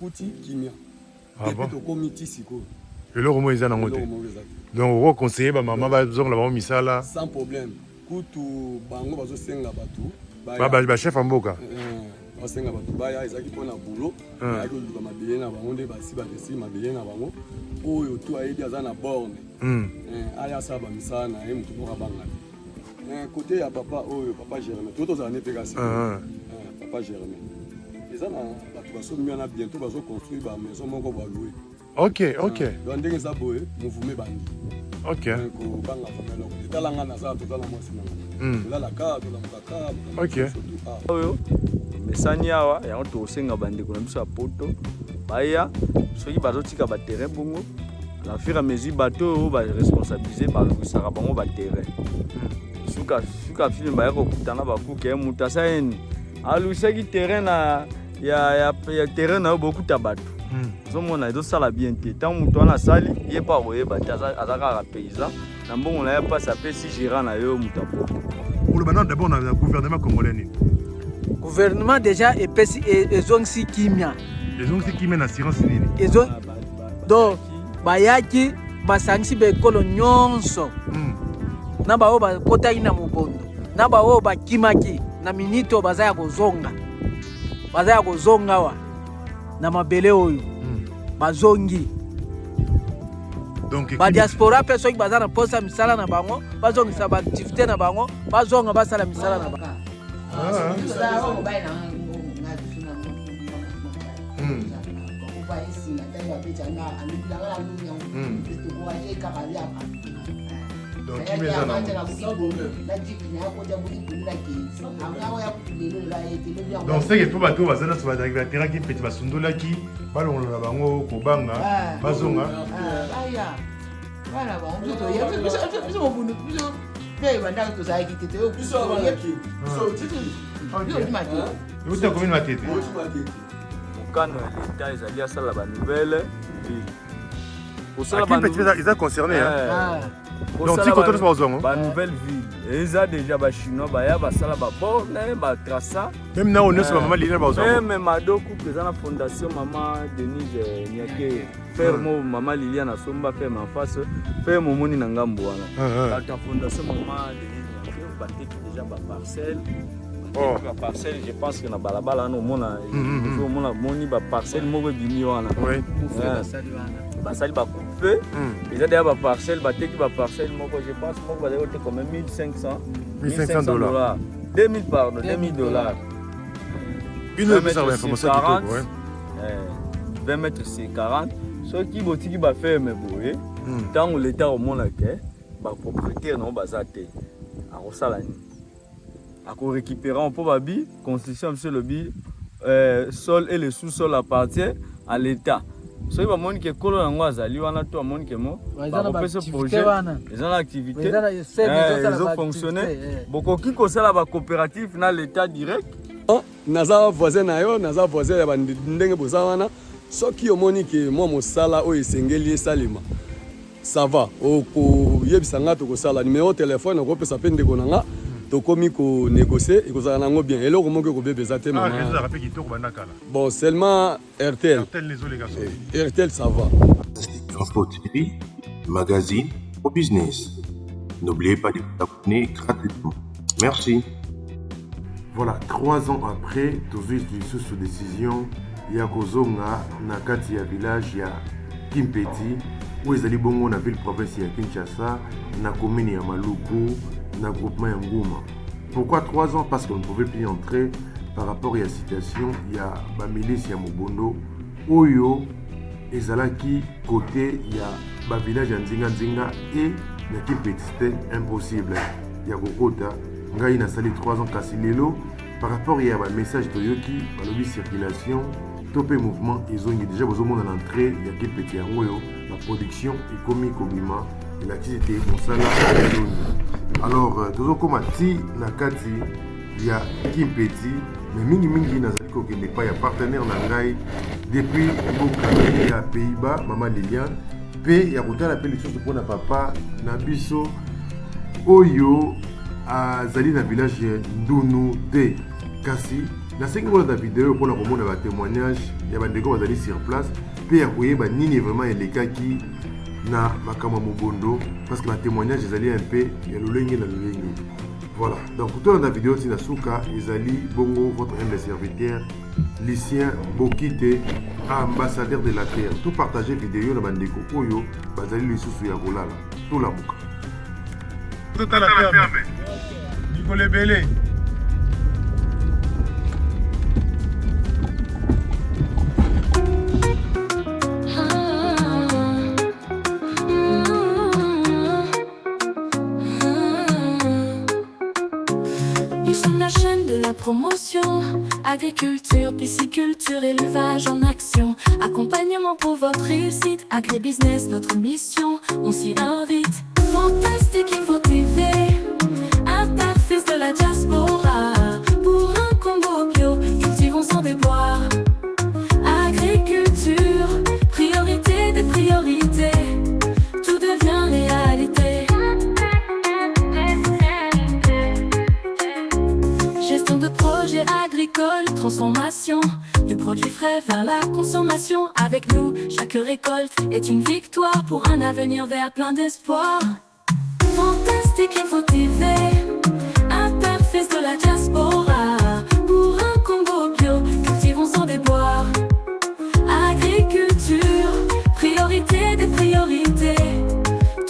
Kuti kimia. Ah Depuis bon? tokomi ti sikoyo. Eloko moko eza nango te. Eloko moko eza te. Donc oko conseiller ba mama bazongola bango misala. Sans problème. Kutu bango bazosenga bato baya. Ba, ba, ba chef ya mboka. Eh, basenga bato baya ezalaki mpo na boulot. Ah. Bayaki koluka mabele na bango nde basi baresi mabele na bango. Oyo tu ayebi aza na borne. Eh, aya asala bamisala na ye moto moko abanga te. Eh, kote ya papa oyo papa Germain to tozala ne mpe kasi. Ah. Eh, papa Germain. Eza na bato basombi wana bientôt bazo construire ba maison moko ba louer. Ok. Donc ndenge eza boye mouvement ebandi. Ok. Donc kobanga vraiment eloko te. Tala nga naza totala mwasi na nga. Tolalaka tolamukaka. Ok. Oyo mesani awa yango tokosenga bandeko na biso ya poto baya soki bazotika baterrain bongo na fur et à mesure bato oyo baresponsabilise balukisaka bango baterrain suka suka filme baya kokutana bakuke moto asali nini aluisaki terrain na ya, ya, ya terrain na yo bokuta bato ozomona ezosala bien te ntango moto wana asali ye mpo akoyeba te aza kaka paysan na mbongo na ye mpasi apesi gérant na yo moto apoto oloba nano d'abord na gouvernement congolais nini gouvernement déjà epesi ezongisi kimia ezongisi kimia na assurance nini ezo donc bayaki basangisi baekolo nyonso na baoyo bakotaki na mobondo na baoyo bakimaki na minite oyo baza ya kozonga baza ya kozonga awa na mabele oyo bazongi donc badiaspora mpe soki baza na mposa misala na bango bazongisa baaktivité na bango bazonga basala misala na bango Ah. Donc kimia eza nango. Donc c'est que faut bato baza nyonso bazalaki bateraki mpeti basundolaki balongola na bango kobanga bazonga. Bana bango biso toya biso mobundu biso mpe bandaka tozalaki te Biso abanaki. Biso toyokima te. Euta commune Matete. Mokano ya leta ezali asala banouvelle ville kosala Kimpeti eza concerné hein. Donc ti koto nyonso bazwa yango. Banouvelle ville eza déjà bachinois baya basala baborne batraça Même na oyo nyonso bamama Liliane bazwa yango. Meme Mado kutu eza na fondation mama Denise Niake ferme mama Liliane asomba ferme en face ferme omoni na ngambo wana bato ya fondation mama Denise Niake bateki déjà baparcelle Oh. Baparcelle je pense que na balabala wana omona omona moni baparcelle moko ebimi wana Oui. basali bacoupe eza deya baparcelle bateki baparcelle moko je pense moko bazali koteka comme 1500 1500 dollars. 2000 pardon 2000 dollars. Bino epesaka bainformation kitoko ouais. 20 mètres c'est 40 soki botiki baferme boye ntango leta akomona ke bapropriétaire nango baza te akosala nini akorécupéra mpo babi constitution biso elobi sol et le sous-sol appartient à l'état soki bamoni ke kolo yango azali wana to bamoni ke mo bakopesa projet eza na activité ezofonctionne bokoki kosala bacoopérative na l'état direct. Naza voisin na yo, naza voisin ya ndenge boza wana. Soki omoni ke mwa mosala oyo esengeli esalema, ça va, okoyebisa nga tokosala numéro téléphone okopesa mpe ndeko na nga tokomi konégocier ekozala nango bien eloko moko ekobeba eza te Ah, mama. réseau ezalaka mpe kitoko banda kala. Bon seulement Airtel. Airtel ezoleka soki. Airtel ça va. Info TV, magazine au business. N'oubliez pas de vous abonner gratuitement. Merci. Voilà, 3 ans après, tozwi lisusu décision ya kozonga na kati ya village ya Kimpeti oyo ezali bongo na ville province ya Kinshasa na commune ya Maluku na groupement ya Nguma. Pourquoi 3 ans? Parce qu'on ne pouvait plus entrer par rapport ya situation ya ba milice ya Mobondo oyo ezalaki côté ya ba village ya Nzinga Nzinga et na Kimpeti c'était impossible ya kokota. Ngai nasali 3 ans kasi lelo par rapport ya ba message toyoki balobi circulation to pe mouvement ezongi déjà bozomona na entrée ya Kimpeti yango oyo ba production ekomi kobima elakisi ete mosala ezongi. Alors tozokoma ti na kati ya Kimpeti mais mingimingi nazali kokende epai ya partenaire na ngai depuis mboka ya Pays-Bas mama Liliane mpe ya kotala mpe lisusu mpona papa na biso oyo azali na village Ndunu te kasi Nasengi bolanda video oyo mpona komona ba témoignage ya bandeko bazali sur place mpe ya koyeba nini vraiment elekaki na makambo ya mobondo, parce que ba témoignage ezali un peu ya lolenge na lolenge. Voilà, donc tolanda video ntina suka. Ezali bongo votre humble serviteur Lucien Bokite, ambassadeur de la terre. To partager video na bandeko oyo bazali lisusu ya kolala, tolamuka. Totala ferme mikolo ebele. Nous sommes la chaîne de la promotion. Agriculture, pisciculture, élevage en action. Accompagnement pour votre réussite. Agribusiness, notre mission. On s'y invite. Fantastique Info TV. Interface de la diaspora. Pour un Congo bio, cultivons sans déboire. Agriculture, priorité des priorités. Tout devient réalité. Gestion de projets agricoles, transformation du produit frais vers la consommation. Avec nous, chaque récolte est une victoire pour un avenir vert plein d'espoir. Fantastique Info TV, interface de la diaspora. Pour un Congo bio, cultivons sans déboire. Agriculture, priorité des priorités.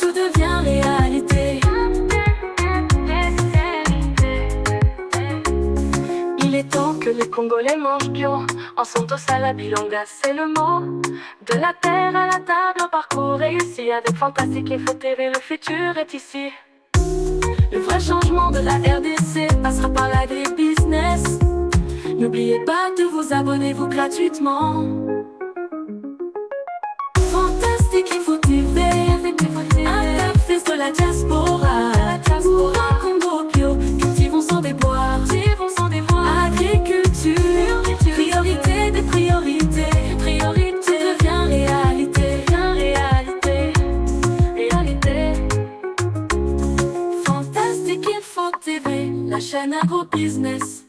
Tout devient réalité. Il est temps que les Congolais mangent bio. En Santos à la Bilanga, c'est le mot. De la terre à la table, un parcours réussi. Avec Fantastique Info TV, le futur est ici. Le vrai changement de la RDC passera par l'agribusiness. N'oubliez pas de vous abonner vous gratuitement. Fantastique Info TV, interface de la diaspora. Pour un Congo bio, cultivons sans déboire. Agriculture, priorité des priorités. Tout devient réalité. Réalité, réalité. Fantastique Info TV, la chaîne agro-business.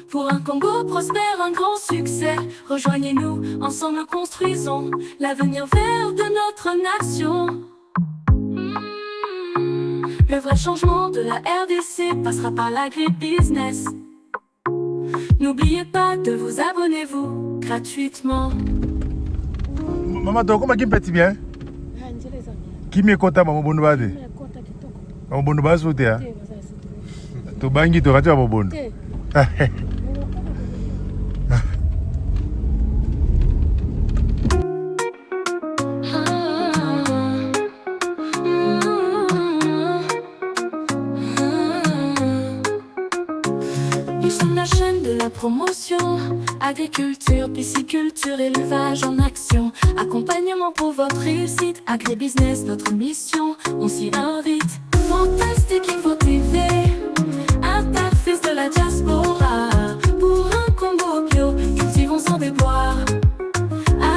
Pour un Congo prospère, un grand succès. Rejoignez-nous, ensemble construisons l'avenir vert de notre nation. Le vrai changement de la RDC passera par l'agribusiness. N'oubliez pas de vous abonner vous gratuitement. Mama, tokoma Kimpeti bien. Kimi ekota bamobondo ba te, bamobondo bazo te, tobangi tokati bamobondo. Nous sommes la chaîne de la promotion. Agriculture, pisciculture, élevage en action. Accompagnement pour votre réussite. Agribusiness, notre mission. On s'y invite. Fantastique Info TV. Interface de la diaspora. Pour un Congo bio, cultivons sans déboire.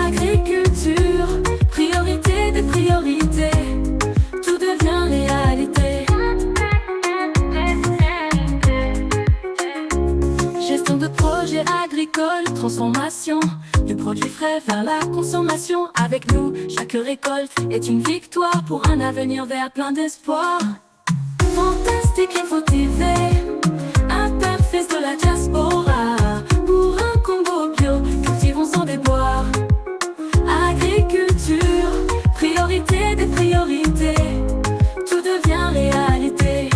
Agriculture, priorité des priorités. Tout devient réalité. Gestion de projets agricoles, transformation du produit frais vers la consommation. Avec nous, chaque récolte est une victoire pour un avenir vert plein d'espoir. Fantastique Info TV, interface de la diaspora. Pour un Congo bio, cultivons sans déboire. Agriculture, priorité des priorités. Tout devient réalité.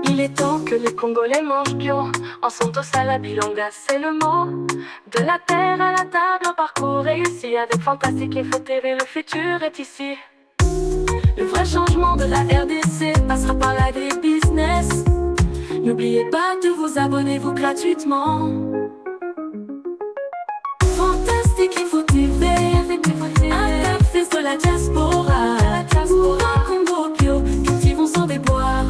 Il est temps que les Congolais mangent bio. En Santos à la Bilanga, c'est le mot. De la terre à la table, un parcours réussi. Avec Fantastique Info TV, le futur est ici. Le vrai changement de la RDC passera par l'agribusiness. N'oubliez pas de vous abonner vous gratuitement. Fantastique Info TV, interface de la diaspora. Pour un Congo bio, cultivons sans déboire.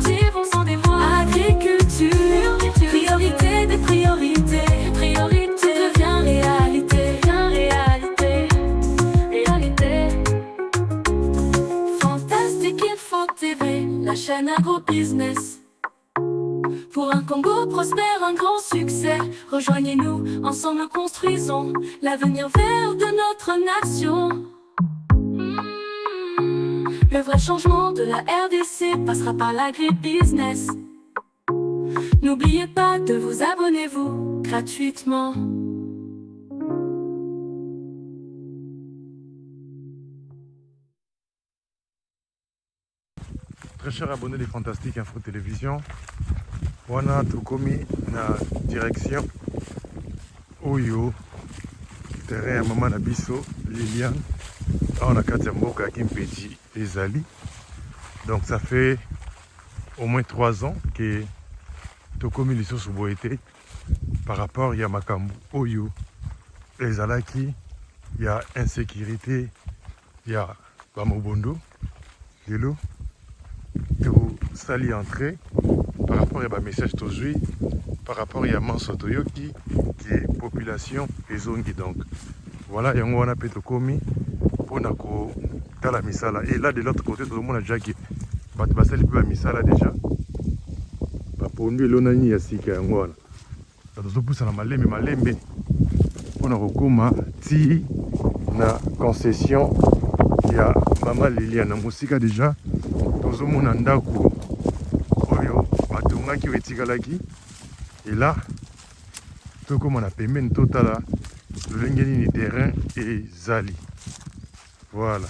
Agriculture, priorité des priorités. Tout devient réalité. Réalité, réalité. Fantastique Info TV, la chaîne agro-business. espère un grand succès. Rejoignez-nous, ensemble construisons l'avenir vert de notre nation. Le vrai changement de la RDC passera par l'agribusiness. N'oubliez pas de vous abonner vous gratuitement. Très cher abonné de Fantastique Info Télévision, wana tokomi na direction oyo terrain ya mama na biso Liliane awa na kati ya mboka ya Kimpeti ezali. Donc ça fait au moins 3 ans que tokomi lisusu boye te par rapport ya makambo oyo ezalaki ya insécurité ya bamobondo. Lelo tosali entrée par rapport ya bamessage tozwi, par rapport ya manso toyoki ke population ezongi. Donc voilà, yango wana mpe tokomi mpona kotala misala. Et là de l'autre côté tozomona déjà ke bato basali mpe bamisala déjà, bapondu elonani ya sika. Yango wana tozopusana malembe malembe mpona kokóma ti na concession ya mama Liliane. Na mosika déjà tozomona ndako oyo batongaki oyo etikalaki. Et là tokóma na pembeni, totala lolenge nini terrain ezali. Voilà.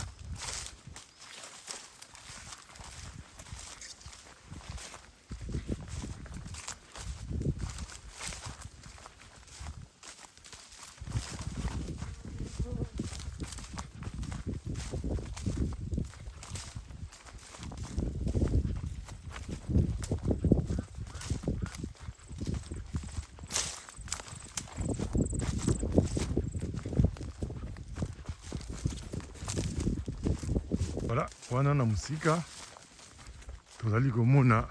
Voilà, wana na mosika tozali komona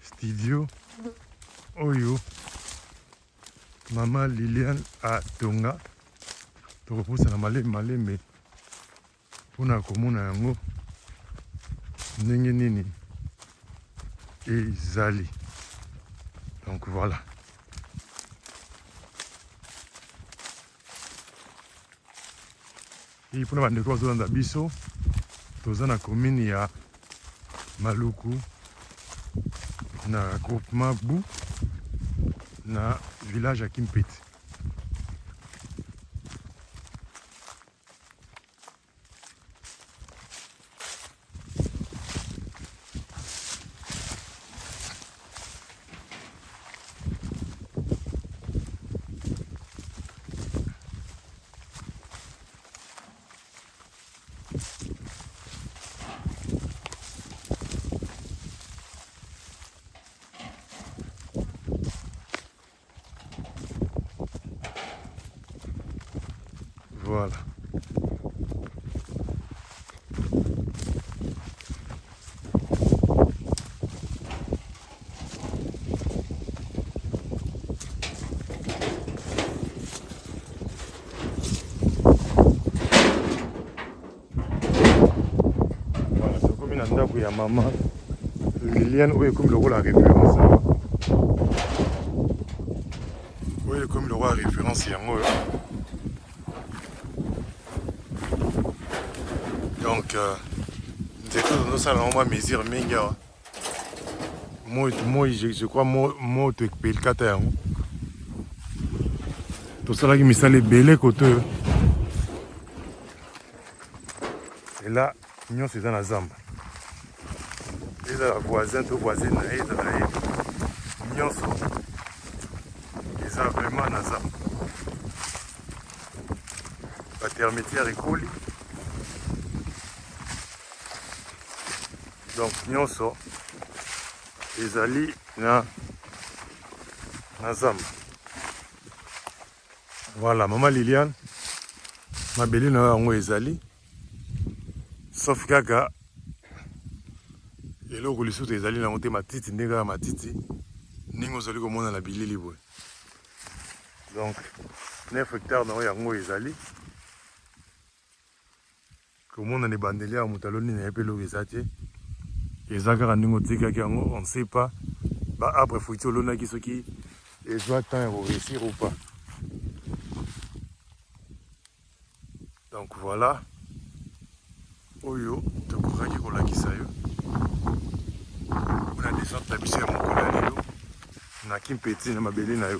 studio oyo mama Liliane atonga. Tokopusana malembe malembe mpona komona yango ndenge nini ezali. Donc voilà. Et mpona bandeko bazolanda biso, toza na commune ya Maluku, na groupement Bu, na village ya Kimpeti. Voilà. Voilà, tokomi na ndako ya mama Liliane oyo ekomi lokola référence awa. Oyo ekomi lokola référence yango oyo. Donc nzete tozosala yango mwa mesure mingi awa. Moi, moi je crois moto epelikata yango. Tosalaki misala ebele kote oyo. Et là nyonso eza na zamba. Ezala voisin to voisine na ye, ezala ye, nyonso eza vraiment na zamba. Batermitière ekoli, donc nyonso ezali na zamba. Voilà, mama Liliane, mabele na yo yango ezali, sauf kaka eloko lisusu ezali nango te, matiti ndenge kaka matiti ndenge ozali komona na bilili boye. Donc 9 hectares na yo yango ezali komona na ebandeli ya moto aloni na ye mpe eloko eza te, eza kaka ndenge otikaki yango. On ne sait pas. Ba arbre fruitier olonaki soki ezwa temps ya ko réussir ou pas. Donc voilà oyo tokokaki kolakisa yo mpona descente na biso ya mokolo ya lelo na Kimpeti na mabele na yo.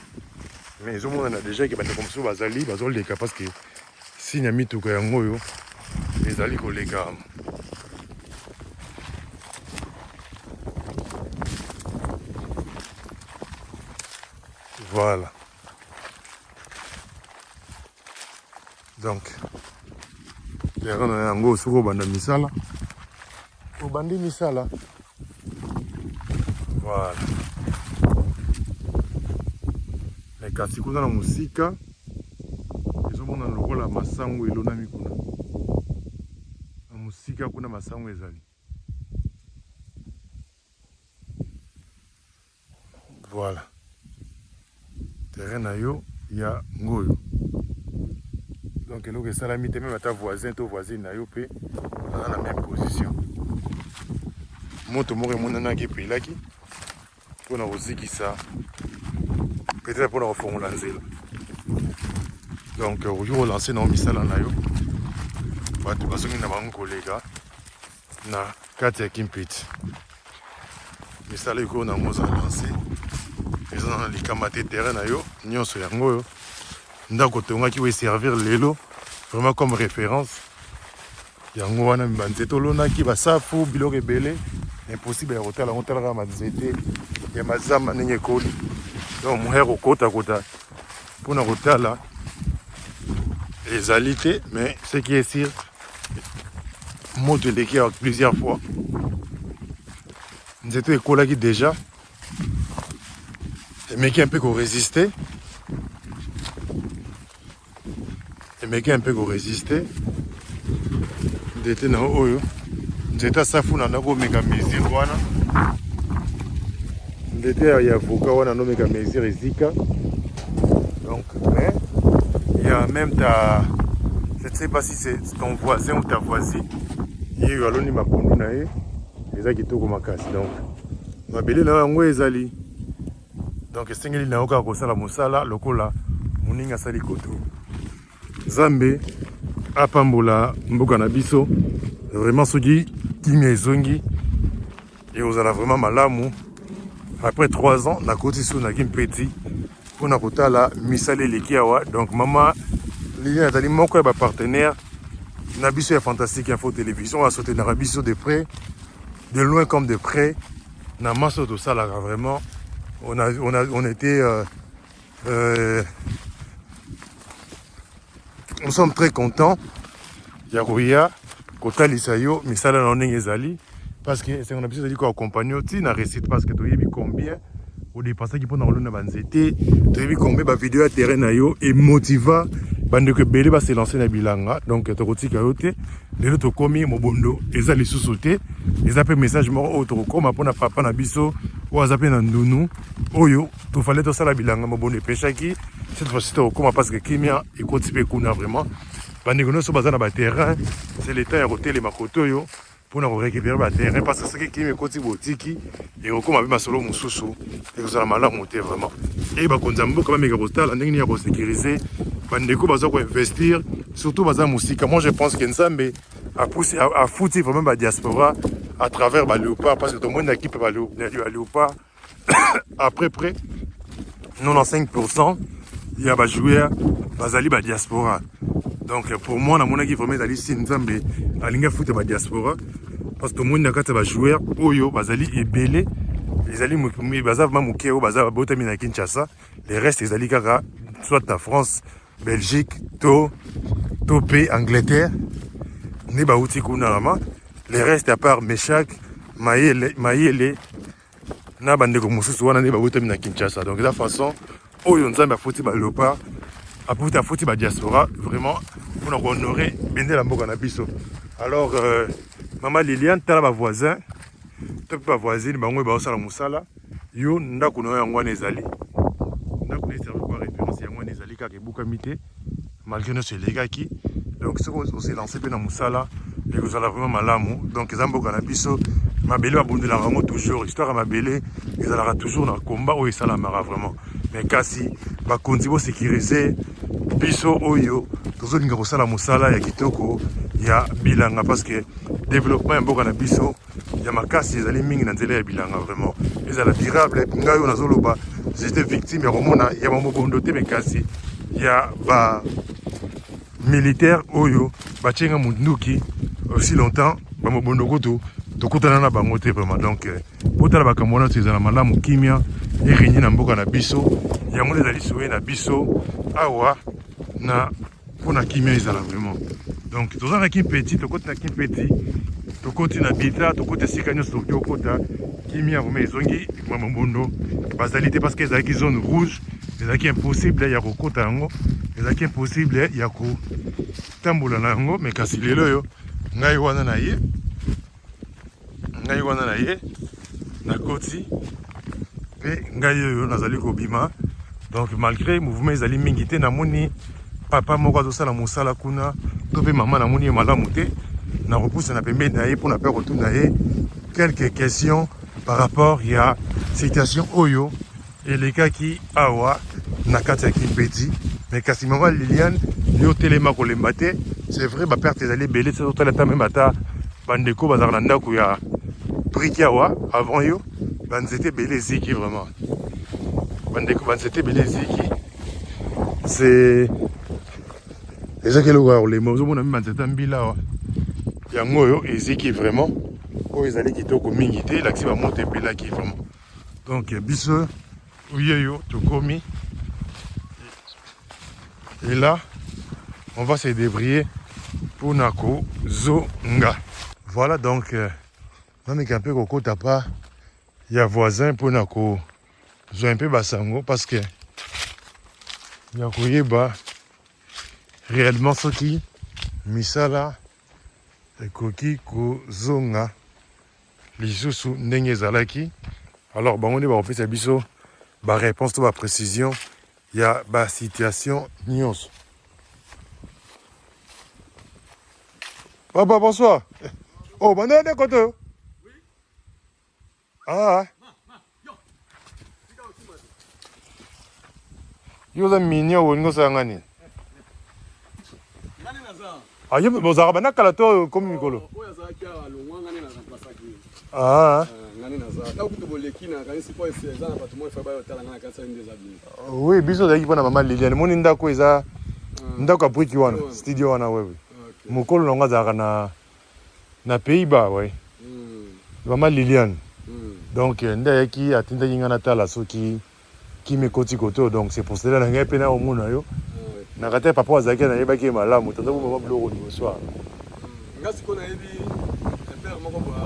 Mais ezomonana deja ke bandeko mosusu bazali bazoleka parce que signe ya mituka yango oyo ezali koleka. Voilà. Donc terrain na yango soki obanda misala obandi misala voilà. Mais kasi kuna na mosika ezomonana lokola masango elonami kuna na mosika kuna masango ezali. Voilà. Terrain na yo ya ngoyo. Donc eloko esalami te meme ata voisin to voisine na yo pe aza na même position. Moto moko emonanaki epelaki mpona kozikisa peut-être mpona kofongola nzela. Donc okoki kolancer na yo misala na yo, bato bazongi na bango koleka na kati ya Kimpeti. Misala ekoyo na yango oza lance eza na likama te. Terrain na yo nyonso yango oyo ndako otongaki oyo eservir lelo vraiment comme référence yango wana banzete olonaki basafu biloko ebele impossible ya kotala yango. Talaka banzete ya mazamba ndenge ekoli, donc moya kokotakota mpona kotala ezali te. Mais ce qui est sûr, moto eleki ya plusieurs fois, nzete ekolaki déjà, emeki un peu korésister, emeki un peu korésister. Nzete na oyo nzete asafu na ndako omeka mesure wana, nzete ya avocat wana nomeka mesure ezika. Donc mais il y a même ta, je ne sais pas si c'est ton voisin ou ta voisine, ye oyo aloni mapondu na ye eza kitoko makasi. Donc mabele na yo yango ezali, donc esengeli na yo kaka kosala mosala lokola moninga asali koto. Nzambe apambola mboka na biso vraiment. Soki kimia ezongi ekozala vraiment malamu. Après 3 ans nakoti su na Kimpeti mpona kotala misala eleki awa. Donc mama Liliane azali moko ya bapartenaire na biso ya Fantastique Info Télévision, asoutenaka biso de près, de loin comme de près na maso tosalaka. Vraiment on était nous sommes très contents ya koya kotalisa yo misala na yo ndenge ezali, parce que esengo na biso ezali koaccompagne yo ti na réussite, parce que toyebi combien odépensaki mpona kolona banzete, toyebi combien bavideo ya terrain na yo emotiva bandeko ebele base lancer na bilanga. Donc tokotika yo te. Lelo tokomi mobondo eza lisusu te. Eza mpe message moko oyo tokokoma mpona papa na biso oyo aza mpe na ndunu oyo tofale tosala bilanga, mobondo epeshaki. Cette fois-ci tokokoma parce que kimia ekoti mpe kuna. Vraiment bandeko nyonso baza na baterrain, c'est le temps ya kotelema kote oyo mpona korécupérer baterrain, parce que soki kimia ekoti botiki ekokóma mpe masolo mosusu ekozala malamu te vraiment. E bakonzi ya mboka bameka kotala ndenge nini ya kosécuriser bandeko baza koinvestir, surtout baza mosika. Moi je pense que Nzambe apusi afuti vraiment badiaspora à travers baléopard, parce que tomoni na équipe ya baléopard à peu près 95% ya bajoueur bazali badiaspora. Donc pour moi namonaki vraiment ezali si Nzambe alingi afuta badiaspora, parce que tomoni na kati ya bajoueur oyo bazali ebele, ezali baza vraiment moke oyo baza babotami na Kinshasa. Le reste ezali kaka soit na France, Belgique to mpe Angleterre nde bauti kuna. Vraiment le reste, à part Meshak Mayele, Mayele na bandeko mosusu wana nde babotami na Kinshasa. Donc eza façon oyo Nzambe afuti baléopard, afuti badiaspora vraiment mpona kohonorer bendela mboka na biso. Alors mama Liliane, tala bavoisin to mpe bavoisine bango oyo baosala mosala. Yo ndako na yo yango wana ezali, ndako na eservi kwa référence yango wana ezali kaka, ebukami te malgré nyonso elekaki. Donc soki ose lance mpe na mosala ekozala vraiment malamu. Donc eza mboka na biso, mabele babundelaka yango toujours. Histoire ya mabele Ezalaka toujours na combat oyo esalamaka vraiment. Mais kasi bakonzi bo sécuriser biso oyo tozolinga kosala mosala ya kitoko ya bilanga parce que développement ya mboka na biso ya makasi ezali mingi na nzela ya bilanga vraiment ezala durable. Ngai oyo nazoloba, j'étais victime ya komona ya bamobondo te, mais kasi ya ba militaire oyo batienga munduki aussi longtemps bamobondo kutu tokutana na bango te vraiment. Donc botala bakambo wana, ezala malamu, kimia erenye na mboka na biso. Yango nde ezali souhait na biso awa na mpona kimia ezala vraiment. Donc toza na Kimpeti, tokoti na Kimpeti, tokoti na Bita, tokoti esika nyonso tokoki kokota. Kimia vraiment ezongi, mobondo bazali te parce que ezalaki zone rouge, ezalaki impossible ya kokota yango, ezalaki impossible ya kotambola na yango. Mais kasi lelo oyo ngai wana na ye, ngai wana na ye nakoti mpe ngai oyo nazali kobima. Donc malgré mouvement ezali mingi te, namoni papa moko azosala mosala kuna to mpe mama, namoni ye malamu te. Nakopusa na pembeni na ye mpona mpe kotuna ye quelques questions par rapport ya situation oyo elekaki awa na kati ya Kimpeti. Mais kasi mama Liliane, yo telema, kolemba te. C'est vrai, baperte ezali ebele. Te totala ata même ata bandeko bazalaka na ndako ya brique awa avant yo, banzete ebele eziki vraiment. Bandeko, banzete ebele eziki, c'est ezaki eloko ya kolemba. Ozomona mi banzete ya mbila awa, yango oyo eziki vraiment. Oyo ezali kitoko mingi te, elakisi bamoto epelaki vraiment. Donc biso oyeyo tokomi et là on va se débrouiller mpona kozonga. Voilà, donc nameka mpe kokota pa ya voisin mpona kozwa mpe basango parce que ya koyeba réellement soki misala ekoki kozonga lisusu ndenge ezalaki. Alors bango nde bakopesa biso baréponse to baprécision ya basituation nyonso. Papa, bonsoir. Oh, banda nde kote oyo. Ah, yo oza mignon, olingi osala nga nini? Ah, yo bozalaka banda kala to komi mikolo? Oyo azalaki awa alongwa, nga nde na remplaçaki ye. Ah. Nga nde naza ntango kutu boleki na kanisi po eza na bato moko efa bayotala nga na kanisa nde eza bino. Oui, biso ozalaki mpona mama Liliane. Moni ndako eza ndako ya brique wana, studio wana, wewe mokolo nango azalaka na Pays-Bas, ouais. Mama Liliane donc nde ayaki, atindaki ngai natala soki kimi ekoti koto. Donc c'est pour cela na ngai mpe na omona yo na kati ya papa azalaki, nayebaki ye malamu. Toza bomama biloko liboso awa. Nga sikoyo nayebi père moko boye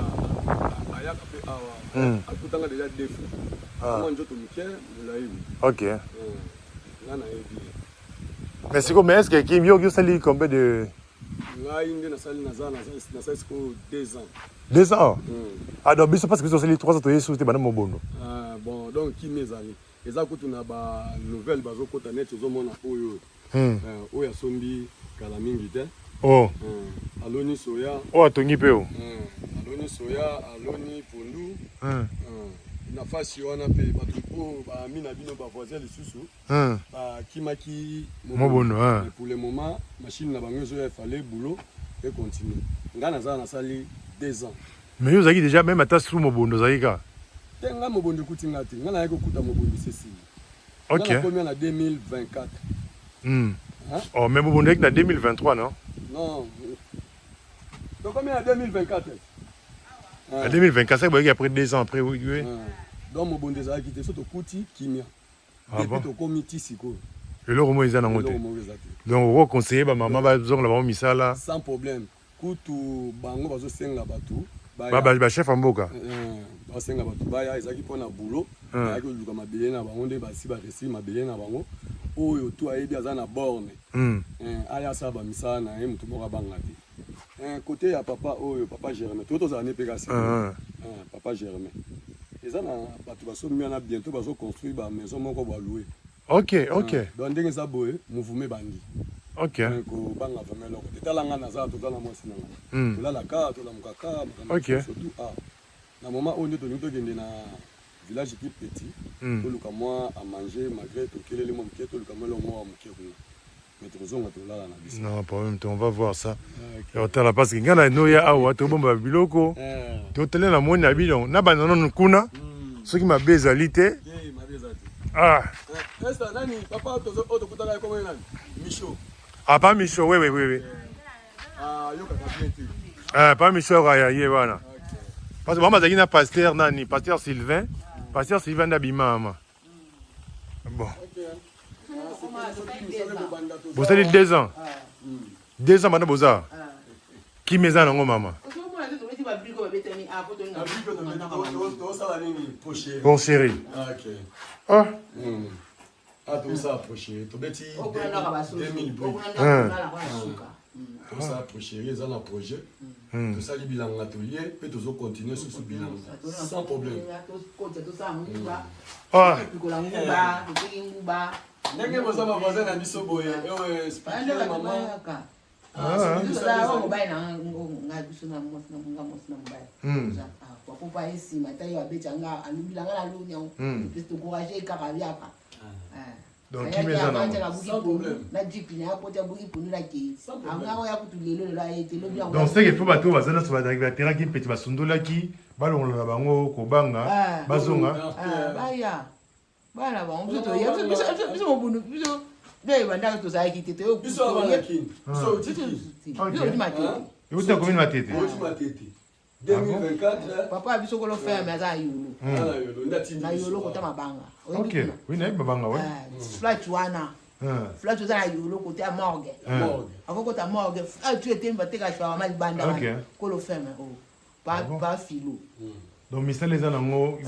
ayaka mpe awa, akutanga déjà deux fois. Mwa nzoto moke, molai. Nga nayebi ye. Mais sikoyo, mais est ce que kimi yo osali combien de Ngai nde nasali, naza nasali sikoyo 2 ans. 2 ans? Ah, donc biso, parce que biso osali 3 ans, toye susu te banda mobondo. Ah, bon, donc kimi ezali, eza kutu na banouvelle bazokota neti ozomona oyo oyo asombi kala mingi te. Oh. Aloni soya. Oyo atongi mpe o. Aloni soya, aloni pondu. Na fasi wana mpe bato oyo baami na bino, bavoisin lisusu bakimaki. Mobondo. Mais pour le moment machine na bango ezoya, efale boulot econtinue. Ngai naza nasali 2 ans. Mais yo ozalaki déjà même ata sous mobondo, ozalaki kaka? Te, ngai mobondo ekuti nga te. Ngai nayaki kokuta mobondo sesili. Nga nakomi na 2024. Hein? Oh, mais mobondo ezalaki na 2023, non? Non, tokomi na 2024. Na 2024 boyaki après 2 ans après, oui. Donc mobondo ezalaki te. So tokuti kimia. Ah depuis bon? Tokomi ti sikoyo. Eloko moko eza nango te. Eloko moko eza te. Donc okoconseille bamama bazongola bango misala? Sans problème. Kutu bango bazosenga bato. Bachef ya mboka. Basenga bato baya, ezalaki mpona boulot. Bayaki koluka mabele na bango nde basi baresi mabele na bango. Oyo tu ayebi aza na borne, aya asala bamisala na ye, motu moko abanga te. Côté ya papa oyo, papa Germain, to tozala ne mpe kasi papa Germain, eza na bato basombi wana, bientôt bazoconstruire bamaison moko baloue. Donc ndenge eza boye, mouvement ebandi. Kobanga vraiment eloko te. Tala nga, naza toza na mwasi na nga, tolalaka, tolamukaka, makambo surtout ah na moment oyo nde tolingi tokende na Village Kimpeti, toluka mwa à manger malgré tokeleli mwa moke, toluka mwa eloko moko ya moke kuna. Mais tokozonga tolala na biso. Non, problème te, on va voir ça. Ya kotala parce que ngai na noya awa tobomba biloko Eh. totali na moni na bino na banda nanu kuna soki mabe ezali te. Te, mabe eza te. Ah. Eh, Esther, nani papa tozo oyo tokutaka ye komona nani? Micho. Ah, pa Micho, oui, oui, oui, oui. Ah, yokaka bien te. Ah, pa Micho ya ye wana. Parce que mama azalaki na pasteur nani, pasteur Sylvain. Pasteur Sylvain nde abima mama. Bon. Bosali 2 ans. 2 ans banda boza. Kimia eza nango mama. Tosala nini? Poche. Bon chéri. Ah, ok. Ah. Ah, tosala poche. Tobeti 2000 briques. Tosala pocherie eza na projet. Tosali bilanga tolie mpe tozo continuer susu bilanga sans problème. Ah. Ndenge boza ba voisin na biso boye, ewe expliquer mama. Ah. Mobali na nga biso na mwasi na nga mwasi na mobali akopa ye nsima ta ye abeti nga alobila nga naloni yango tocourage kaka yaka. Donc kimia eza nango. Sans problème. Na jipi na akoti abuki pondu na kei Sans problème. anga oya kutu lelo lelo aye te lobi yango. Donc c'est qu'il faut bato baza nyonso bazalaki baterrain Kimpeti basundolaki balongola na bango kobanga Ah. bazonga. Ah, baya bana bango biso toya biso mobundu biso nde ebandaka tozalaki te. Biso awa na Kin. Biso outi Kin. Biso oti Matete. Euti na commune Matete. Outi Matete. 2024. Papa biso kolo ferme aza na Yolo. Ah, Yolo, nde atindi Na biso. Yolo kota mabanga. Oyebi Ok. kuna? Oui, nayebi mabanga, oui. Ah, flat wana. Ah. Flat oza na Yolo kote ya morgue. Morgue. Akokota morgue flat etemi bateka shawarma libanda wana. Kolo ferme oyo pa pa filo. Donc misala eza nango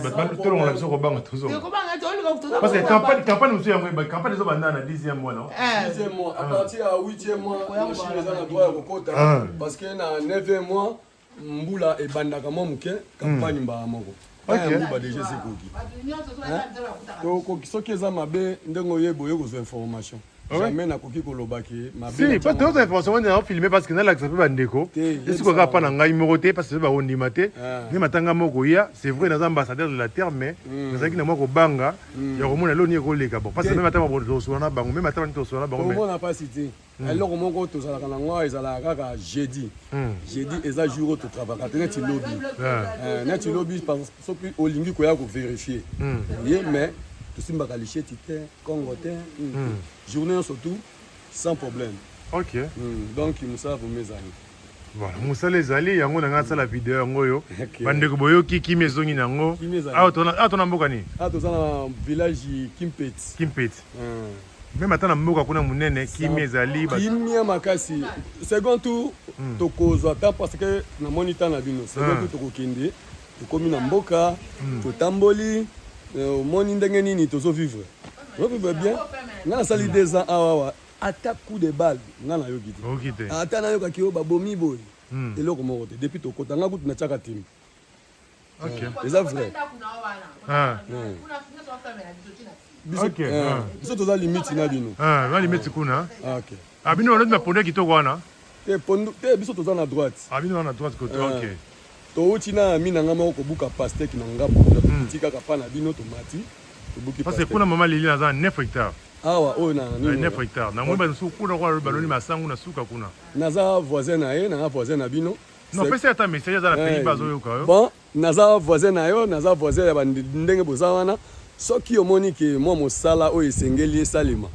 tolongola biso kobanga tozonga. Kobanga toluka toza. Parce que campagne campagne mosusu yango eba campagne ezobanda na 10e mois, non? 10e mois, à partir ya 8e mois, machine eza na droit ya kokota parce que na 9e mois mbula ebandaka mwa moke, campagne mbala moko. Ya nguba déjà esi ekoki. Tokoki soki eza mabe ndenge oyeba oye kozwa information. Jamais nakoki koloba ke mabe. Si, parce que toza information wana na filmer parce que nalakisa mpe bandeko esika kaka mpa na ngai moko te parce que bakondima te nde matanga moko ya. C'est vrai, naza ambassadeur de la terre, mais nazalaki na mwa kobanga ya komona eloko nini ekoleka. Bon, parce que même ata tosolola na bango, même ata bani tosolola na bango, mais Komona mpasi te. Eloko moko tozalaka nango awa ezalaka kaka jeudi. Jeudi eza jour oyo totravaka te neti lobi. Neti lobi soki olingi koya kovérifier ye, mais tosimbaka licheti te, kongo te, journée nyonso tout sans problème. Donc mosala vraiment ezali. Voilà, mosala ezali yango na ngai asala video yango oyo. Bandeko boyoki, kimi ezongi nango. Kimi ezali. Awa tona mboka nini? Awa toza na village Kimpeti. Kimpeti. Même ata na mboka kuna monene kimi ezali. Kimia makasi. Second tour tokozwa ta parce que namoni ta na bino. Second tour tokokende, tokomi na mboka, totamboli, omoni ndenge nini tozovivre, tozovivre bien. Nga nasali 2 ans awa awa, ata coup de balle nga nayoki te. Oyoki te. Ata nayokaki oyo babomi boye, eloko moko te depuis tokota. Nga kutu natiaka timi. Eza vrai. Biso, biso toza limite na bino. Ah, ba limite kuna. Ah, ok. Ah, bino baloti bapondu ya kitoko wana. Te, pondu te, biso toza na droite. Ah, bino wana droite kote, ok. Touti na ami na nga moko kobuka pastèque na ngambo kuna, tokiti kaka pa na bino, tomati tobuki Parce que pastèque. kuna mama Lili aza na 9 hectares. Awa oyo na nini? 9 hectares. Namoni basusu kuna kwa baloni masangu na suka kuna. Naza voisin na ye, naza voisin na bino. Non, pesa ata message aza na pays bazoyoka yo. Bon, naza voisin na yo, naza voisin ya ndenge boza wana. Soki omoni ke mwa mosala oyo esengeli esalema,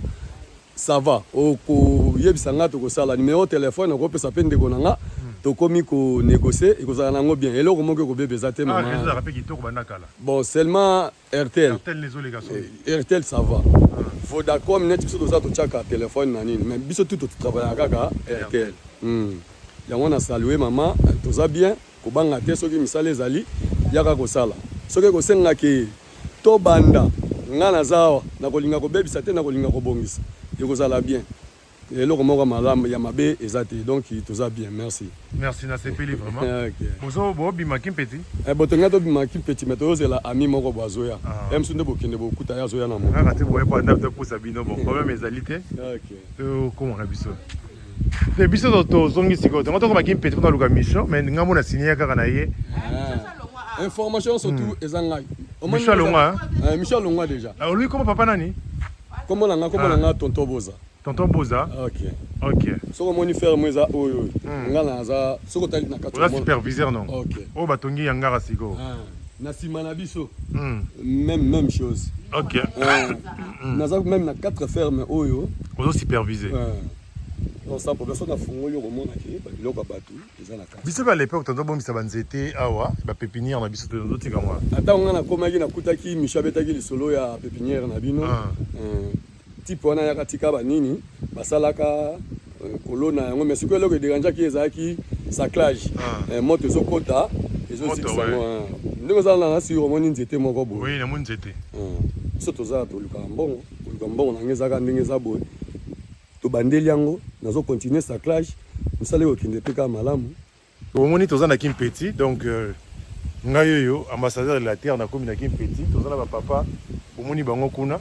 ça va, okoyebisa nga, tokosala. Numéro telefone okopesa mpe ndeko na nga, tokomi konégocier, ekozala nango bien. Eloko moko ekobeba eza te. Ah, Mama. réseau ezalaka mpe kitoko banda kala. Bon, seulement Airtel. Airtel nde ezoleka soki. Airtel ça va, Vodacom neti biso toza totiaka telefone na nini, mais biso tu totravaillaka kaka Airtel. Yango na salue mama, toza bien, kobanga te. Soki misala ezali, yaka kosala. Soki ekosengaki tobanda, nga naza awa, nakolinga kobebisa te, nakolinga kobongisa, ekozala bien. Eloko moko ya malamu ya mabe eza te, donc toza bien, merci. Merci, nasepeli vraiment. Ok. Bozo bobima Kimpeti? Eh, botonga tobima Kimpeti, mais toyozela ami moko bo azoya. Ye mosu nde bokende bokuta ye azoya na moto. Kaka te boye po ndako topusa bino. Bon, problème ezali te. Tokóma na biso te, biso tozongi sikoyo tongo tokóma Kimpeti mpona luka mission, mais ngambo na signe kaka na ye. Information surtout eza ngai. Michel alongwa. Hein? Michel alongwa déjà. Ah, lui comment papa nani? Comment nanga comment ah. nanga tonton Boza. Tonton Boza. OK. OK. Soko moni ferme eza oyo. Nga naza soko tali na kati. Oza superviseur non? OK. Oyo batongi ya ngara siko. Ah. Na sima na biso. Même chose. OK. Naza même na 4 fermes oyo. Ozo superviser. Donc sans problème soki nafungoli okomona ke babiloko ya bato eza na kati. Biso pe à l'époque tozo bombisa ba nzete awa ba pépinière na biso tozo tika mwa. Ata nga nakomaki nakutaki Michou abetaki lisolo ya pépinière na bino. Ah. Type wana ayaka tika ba nini basalaka kolona yango mais sikoyo eloko ederangeaki ezalaki saclage. Ah. Moto ezokota ezozikisa yango. Ndenge ozala na sur omoni nzete moko boye. Oui, namoni nzete. Biso toza tolukaka mbongo, koluka mbongo na nga ezalaka ndenge eza boye. Tobandeli yango, nazo continuer saclage, mosala ekokende pe kaka malamu. Omoni toza na Kimpeti donc ngai oyo ambassadeur de la terre nakomi na Kimpeti, toza na ba papa bomoni bango kuna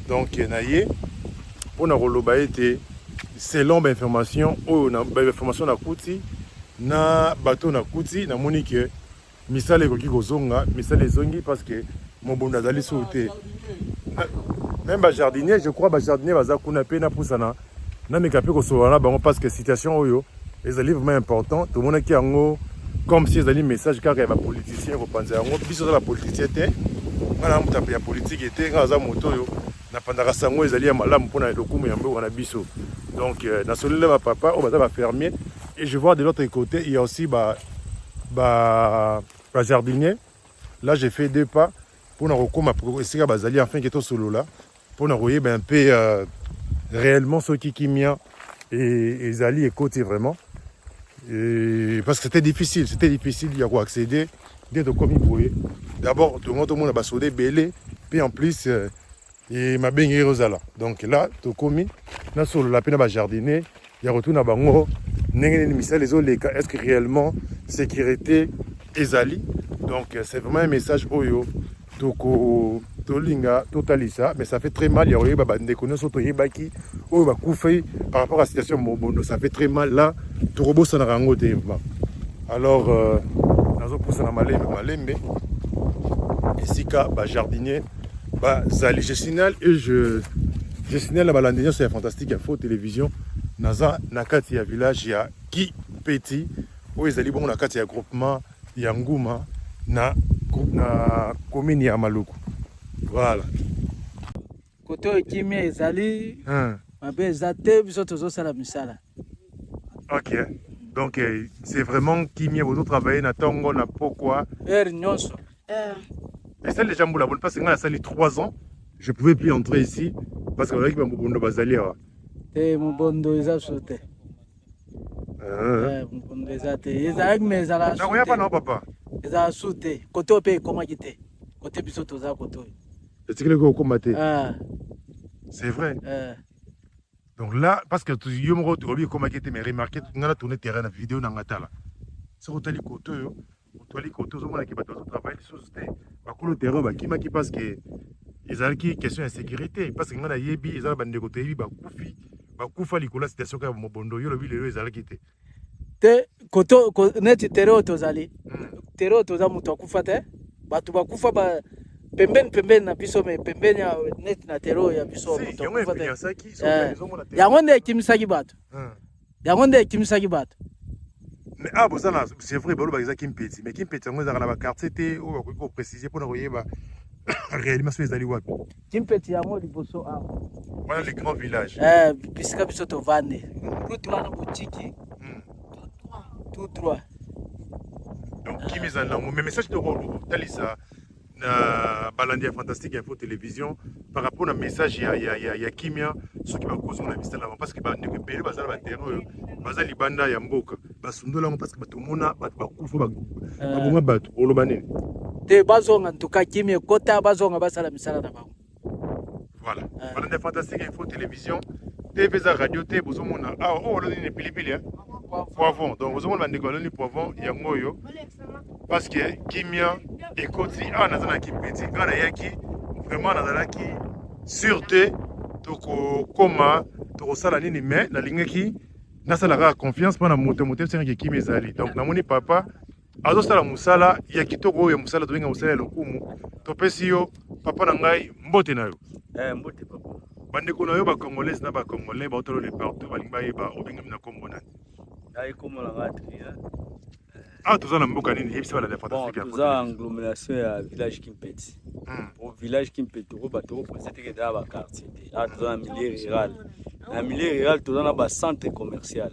donc na ye pona koloba ete selon ba information oyo na ba information nakuti na bato nakuti namoni que Misala ekoki kozonga, misala ezongi parce que mobondo azali sous te. Même ba jardinier, je crois ba jardinier baza kuna pe na pusana na meka pe kosolola na bango parce que situation oyo ezali vraiment important. Tomonaki yango comme si ezali message kaka ya ba politiciens kopanza yango. Biso toza ba politiciens te. Nga na moto ya politique te, nga aza moto oyo napandaka sango ezali ya malamu mpona lokumu ya mboka na biso. Donc nasololi na ba papa oyo baza ba fermier et je vois de l'autre côté il y a aussi ba ba ba jardinier. Là j'ai fait deux pas mpona kokoma esika bazali afin que tosolola mpona koyeba un peu réellement soki kimia ezali ekoti vraiment. Et parce que c'était difficile, c'était difficile ya ko accéder nde tokomi boye. D'abord tongo tomona basoda ebele puis en plus et mabengi ekozala. Donc là tokomi nasolola pe na ba jardinier ya kotuna bango ndenge nini misala ezoleka, est-ce que réellement sécurité ezali. Donc c'est vraiment un message oyo toko tolinga totalisa, mais ça fait très mal ya koyeba bandeko nyonso toyebaki oyo bakufi par rapport à situation mobondo, ça fait très mal. Là tokobosanaka yango te vraiment. Alors nazopusana malembe malembe esika ba jardinier bazali. Je signale et je signale na balandi nyonso ya Fantastique Info Télévision, naza na kati ya village ya Kimpeti oyo ezali bongo na kati ya groupement ya Nguma na groupe na commune ya Maluku. Voilà. Kote oyo kimia ezali, mabe eza te, biso tozosala misala. Ok. Donc c'est vraiment kimia, bozo travailler na tongo na pokwa. Heure nyonso. Et ça déjà mbula parce que nga nasali 3 ans, je pouvais plus entrer ici parce que bazalaki ba mobondo bazali awa. Te mobondo eza so te. Mobondo eza te. Ezalaki mais ezala so Nakoya te. pa na papa. Ezala so te. Kote oyo pe ekomaki te. Kote biso toza kote oyo. Etikali kokoma te. C'est vrai. Donc là, parce que yo moko olobi ekomaki te, mais remarquez, nga na tourner terrain na vidéo na nga tala. Soki otali kote oyo, otali kote ozomona ke bato bazotravaille lisusu te. Bakolo terrain bakimaki parce que ezalaki question ya sécurité, parce que nga nayebi eza na bandeko toyebi bakufi, bakufa likolo ya situation kaka mobondo. Yo olobi lelo ezalaki te. Te kote neti terrain oyo tozali, terrain oyo toza moto akufa te, bato bakufa ba pembeni pembeni na biso, mais pembeni ya neti na terrain oyo ya biso Si, moto yango akufa te. influençaki, soki ezomona terrain. Yango nde ekimisaki bato. Yango nde ekimisaki bato. Mais ah, bozana, c'est vrai, baloba eza Kimpeti, mais Kimpeti yango ezalaka na ba quartier te oyo bakoki ko préciser mpona koyeba réellement soki ezali wapi. Kimpeti yango liboso awa. Wana le grand village. Bisika biso tovandi. Route wana botiki. Tout droit. Donc kimi ezali nango, mais message tokotalisa na balandi ya Fantastique Info Télévision par rapport na message ya kimia soki bakozonga na misala bango, parce que bandeko ebele baza na ba terrain oyo baza libanda ya mboka basundola yango parce que bato mona bato bakufa baboma bato. Oloba nini? Te bazonga ntuka kimia ekota, bazonga basala misala na bango. Voilà. Balandi ya Fantastique Info Télévision, TV eza radio te, bozomona awa oyo oloni ni pilipili, hein? Poivron. Donc bozomona bandeko baloni poivron yango oyo parce que kimia ekoti awa. Naza na Kimpeti, nga nayaki vraiment nazalaki sûr te tokokoma tokosala nini, mais nalingaki nasala kaka confiance mpona moto moto esengaki kimia ezali. Donc namoni papa Azosala mosala ya kitoko oyo mosala tobenga mosala ya lokumu. Topesi yo papa na ngai mbote na yo. Eh, mbote papa. Bandeko na yo ba congolaise na ba congolais baotala le partout balingi bayeba obengami na kombo nani? Ngai kombo na ngai Adrien. Awa toza na mboka nini? Yebisa balandi ya Fantastique ya Toza agglomération ya village Kimpeti. Po village Kimpeti ko bato ko penser te que eza ba quartier te. Awa toza na milieu rural. Na milieu rural toza na ba centre commercial.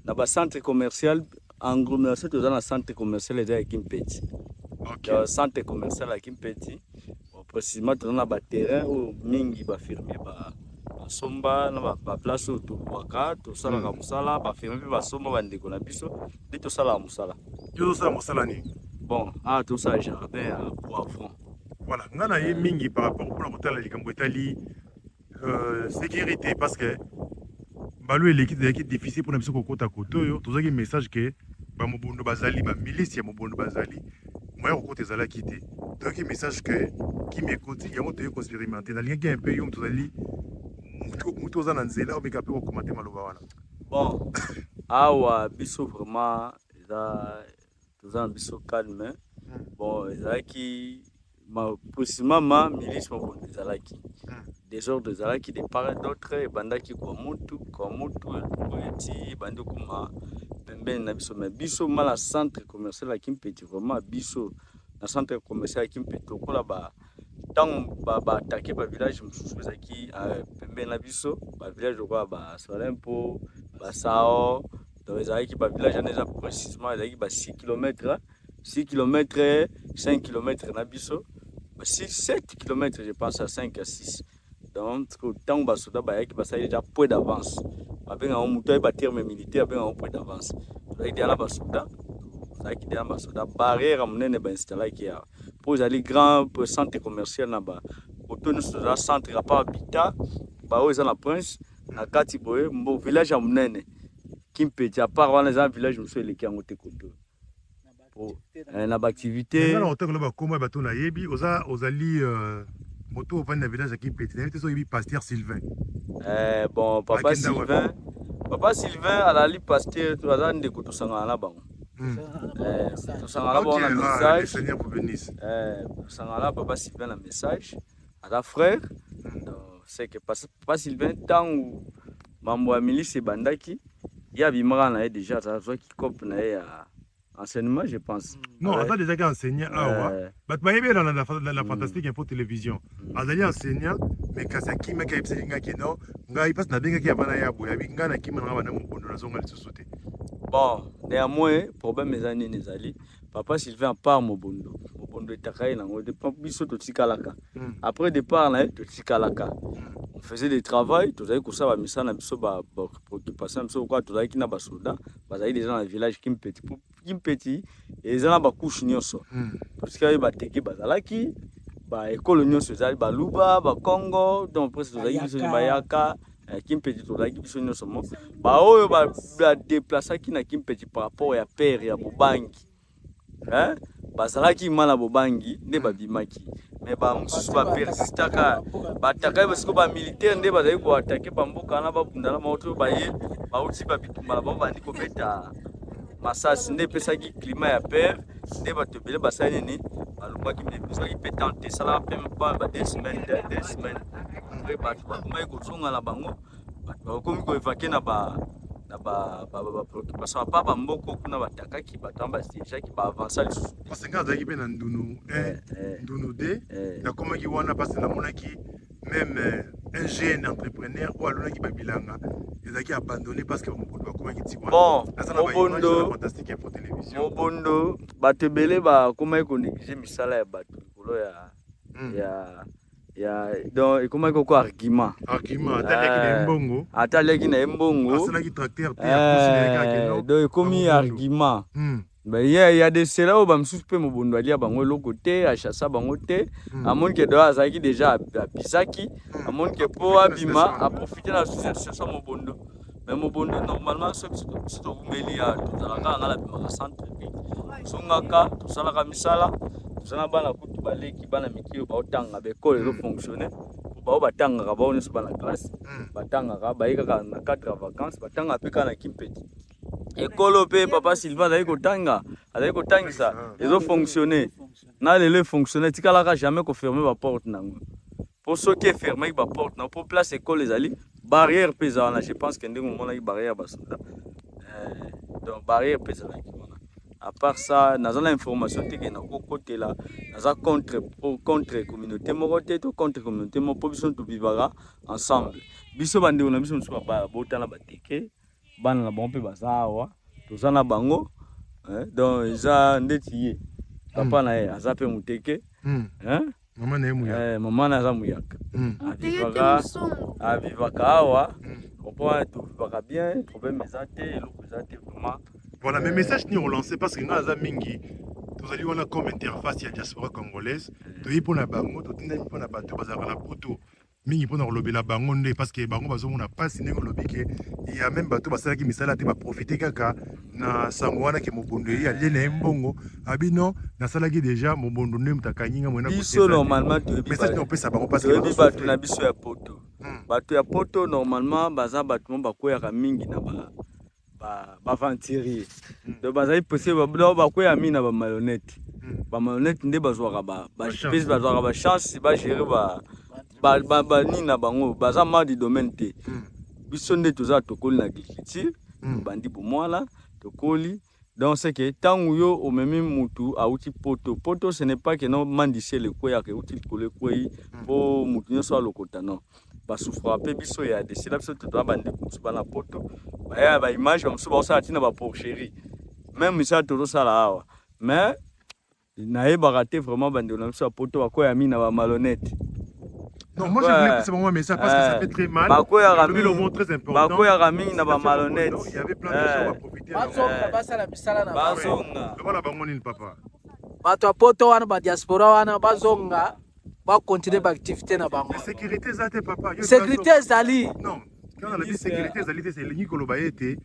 Na ba centre commercial agglomération toza na centre commercial eza ya Kimpeti. Okay. Centre commercial ya Kimpeti. Bon, précisément toza na ba terrain oyo mingi ba fermier ba basomba na ba place oyo tolwaka tosalaka mosala ba fermier mpe basomba bandeko na biso nde tosalaka mosala. Yo ozosala mosala nini? Bon, awa tosala jardin ya poivron. Voilà, nga na ye mingi par rapport mpona kotala likambo etali sécurité parce que mbalo eleki ezalaki difficile mpona biso kokota kote oyo tozwaki message ke bamobondo bazali bamilisi ya mobondo bazali moya kokota ezalaki te. Toyoki message ke kimi ekoti yango toyei koexperimente. Nalingaki un peu yo moto ozali moto oza na nzela omeka mpe kokomante maloba wana. Bon, awa biso vraiment eza toza na biso calme. Bon, ezalaki précisément ma milice mobondo ezalaki désordre ezalaki de part et d'autre ebandaki kwa mutu kwa mutu elongo eti ebandi okoma pembeni na biso mais biso ma na centre commercial ya Kimpeti vraiment biso na centre commercial ya Kimpeti lokola ba ntango baatake ba village mosusu ezalaki pembeni na biso ba village lokola ba Solempo basao donc ezalaki ba village wana eza précisément ezalaki ba 6 km 6 km 5 km na biso 6 7 km je pense à 5 à 6 donc ntango basoda bayaki basali déjà point d'avance babengaka moto ayeba terme militaire abengaka point d'avance tozalaki deja na basoda tozalaki deja na basoda barrière ya monene bainstallaki awa mpo ezali grand centre commercial na ba koto nyonso toza centre à part habitat baoyo eza na prince na kati boye mbo village ya monene Kimpeti à part wana eza village mosusu eleki yango te koto na baactivité nga na kotanga bakoma ya bato nayebi oza ozali moto ovandi na village ya Kimpeti nayebi te soki oyebi pasteur Sylvain. Bon, papa Sylvain, papa Sylvain alali pasteur aza ndeko tosangana na bango. Tosangana na bango na message. Seigneur vous bénisse. Tosangana na papa Sylvain na message aza frère. Donc c'est que papa Sylvain ntango mambo ya milice ebandaki ye abimaka na ye déjà azwaki cope na ye ya enseignement je pense. Non, aza déjà ka enseignant awa. Bato bayebi na la Fantastique Info Télévision. Azali enseignant mais kasi akimaki ayebisaki ngai ke non ngai mpasi nabengaki avant na ya boye abi ngai nakima na ngai banda mobondo nazonga lisusu te. Bon, néanmoins problème eza nini ezali papa Sylvain part mobondo mobondo etaka ye nango biso totikalaka après départ na ye totikalaka on faisait des travail tozali kosala bamisala na biso baoccupation na biso lokola tozalaki na basoda bazali déjà na village Kimpeti po Kimpeti eza na bacouche nyonso totikali bateke bazalaki baekolo nyonso ezali baluba bakongo donc presque tozalaki biso bayaka Kimpeti tozalaki biso nyonso mo baoyo badeplasaki na Kimpeti par rapport ya père ya bobangi bazalaki ma na bobangi nde babimaki mais bamosusu bapersistaka batakaki sikoyo bamilitaire nde bazali koatake bamboka wana babunda na bango to baye bauti babitumba na bango bandi kobeta masasi nde epesaki climat ya peur nde bato ebele basali nini balongwaki me ezwaki mpe temps te esalaka mpe ba 2 semaines 2 semaines après bato bakomaki kozonga na bango bato bakomi koevake na ba na bapréoccupation apa bamboka kuna batakaki bato wana basiégeaki baavansa lisusu. Parce nga azalaki mpe na Ndunu 1 Ndunu 2 nakomaki wana parce namonaki même un jeune entrepreneur oyo alonaki babilanga ezalaki abandonné parce que bamobondo bakomaki ti wana. Bon, mobondo Fantastique Info Télévision mobondo bato ebele bakomaki konéglige misala ya bato likolo ya ya donc ekomaki koko argument argument ata aliaki na ye mbongo ata aliaki na ye mbongo asalaki tracteur te apusi na ye kaka no donc ekomi argument ye ya de cela oyo bamosusu mpe mobondo alia bango eloko te achassa bango te amoni ke do azalaki déjà abisaki amoni ke mpo abima aprofite na situation mobondo mais mobondo normalement so biso towumeli ya tozalaka nga nabimaka centre ville tozongaka tosalaka misala toza na bana kutu baleki bana mike oyo baotanga baekole ezofonctionne bao batangaka bao nyonso bana classe batangaka baye kaka na cadre ya vacance batangaka mpe kaka na Kimpeti ekolo mpe papa Sylvain azali kotanga. Azali kotangisa, ezo fonctionner. Na lelo e fonctionner, etikalaka jamais ko fermer ba porte nango. Po soki e fermaki ba porte nango, po place ecole ezali, barrière pe eza wana, je pense que ndenge omonaki barrière ya ba soldats. Eh, donc barrière pe ezalaki wana. À part ça, naza na information te ke nakokotela, naza contre, contre communauté moko te, to contre communauté moko, po biso tobivaka ensemble. Biso bandeko na biso mosusu babota na bateke, bana na bango mpe baza awa, toza na bango eh, donc eza ndeti ye papa na ye aza mpe moteke eh? Mama na ye muyaka. Eh, mama na aza muyaka. Avivaka, avivaka awa. Comprends, tovivaka bien, problème eza te, eloko eza te vraiment. Voilà, mais message ni relancé parce que nga aza mingi tozali wana comme interface ya diaspora congolaise toyebi mpo na bango totindami mpo na bato bazalaka na poto mingi mpona kolobela bango nde parce que bango bazomona mpasi ndenge olobi ke ya meme bato basalaki misala te baprofite kaka na sango wana ke mobondo ye alie na ye mbongo abi non nasalaki deja mobondo nde moto akangi nga moyena biso normalement toyebi message na opesa bango parce que toyebi bato na biso ya poto bato ya poto normalement baza bato mo bakweyaka mingi na ba ba aventurier donc bazali presse bakweya mingi na ba malhonnête ba malhonnête nde bazwaka ba bazwaka ba chance ba gérer ba ba nini na bango baza mal du domaine te biso nde toza tokoli na agriculture tobandi bomwana tokoli donc c'est que ntango yo omemi mutu awuti poto poto ce n'est pas que non mandisiele ekweyaka euti likolo ekwei mpo mutu nyonso alokota non ba souffraka pe biso ya desela biso toza bandeko mosusu bana poto baya ba image ba mosusu baosala ntina ba porcherie meme misala tozosala awa mais nayebaka te vraiment bandeko na biso ya poto bakwea mingi na ba malhonnête. Non, moi je voulais pousser mon message parce que ça fait très mal. Bakweyaka Le mot très important. Bakweyaka mingi na ba malhonnête. Il y avait plein de gens qui profitaient. Bazonga basala misala na bango. Bazonga. Loba na bango nini papa? Bato ya poto wana ba diaspora wana bazonga ba continuer ba activité na bango. Sécurité eza te papa. Sécurité ezali. Non, quand on a dit sécurité ezali te, c'est elingi koloba ete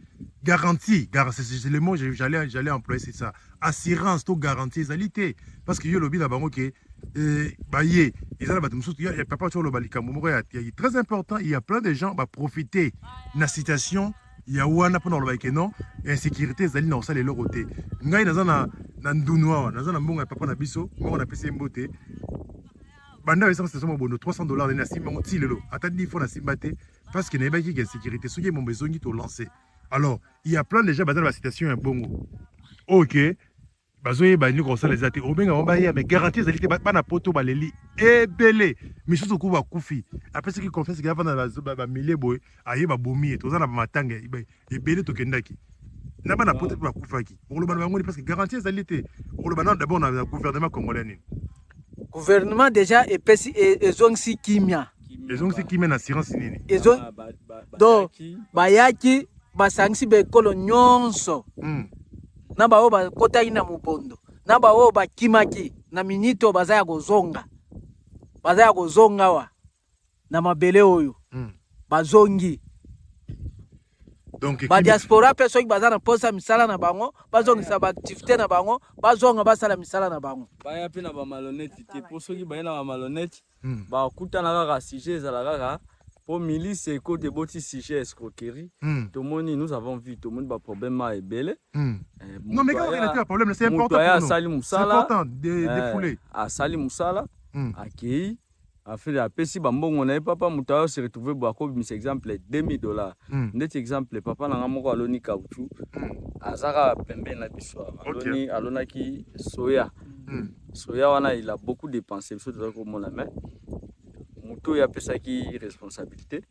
garantie, c'est le mot que j'allais j'allais employer c'est ça. Assurance to garantie ezali te parce que yo lobi na bango ke baye eza na bato mosusu ya papa tu oloba likambo moko ya très important, il y a plein de gens ba profiter na situation ya wana mpona koloba ke non insécurité ezali na kosala eloko te. Ngai naza na na ndunu awa, naza na mbongo ya papa na biso, mbongo napesi ye mbote banda oyesaka station mobondo $300 nde nasimba yango ti lelo ata 10 fois nasimba te parce que nayebaki ke insécurité soki ebomba ezongi to lancer. Alors il y a plein de gens baza na ba situation ya bongo oyo ke bazoyeba nini kosala eza te, obenga bango baya mais garantie ezali te. Bana poto baleli ebele, misusu ku bakufi, apesaki confiance ke avanda na bamilie boye aye babomi ye. Toza na bamatanga ebele tokendaki na bana poto mpe bakufaki. Okoloba na bango nini parce que garantie ezali te? Okoloba na d'abord na gouvernement congolais nini? Gouvernement déjà epesi ezongisi kimia, ezongisi kimia na assurance nini? Donc bayaki basangisi baekolo nyonso na baoyo bakotaki na mobondo na baoyo bakimaki na minute oyo baza ya kozonga, baza ya kozonga awa na mabele oyo bazongi. Donc ba diaspora mpe soki baza na mposa misala na bango bazongisa ba activité na bango, bazonga basala misala na bango. Baya mpe na ba malhonnête te, mpo soki baye na ba malhonnête bakutana kaka sujet ezala kaka po milice ekoti eboti sujet escroquerie. Tomoni, nous avons vu, tomoni ba problème ma ebele. Non mais quand on a un problème, c'est important moto aya pour nous. asali C'est mosala important de défouler. Asali mosala akei afele apesi bambongo na ye papa moto ayo se retrouve bo akobimisa exemple $2000 ndeti exemple papa na nga moko aloni caoutchouc aza kaka pembeni na biso awa. Aloni alonaki soya soya wana il a beaucoup dépensé biso tozali komona mais moto oyo apesaki responsabilité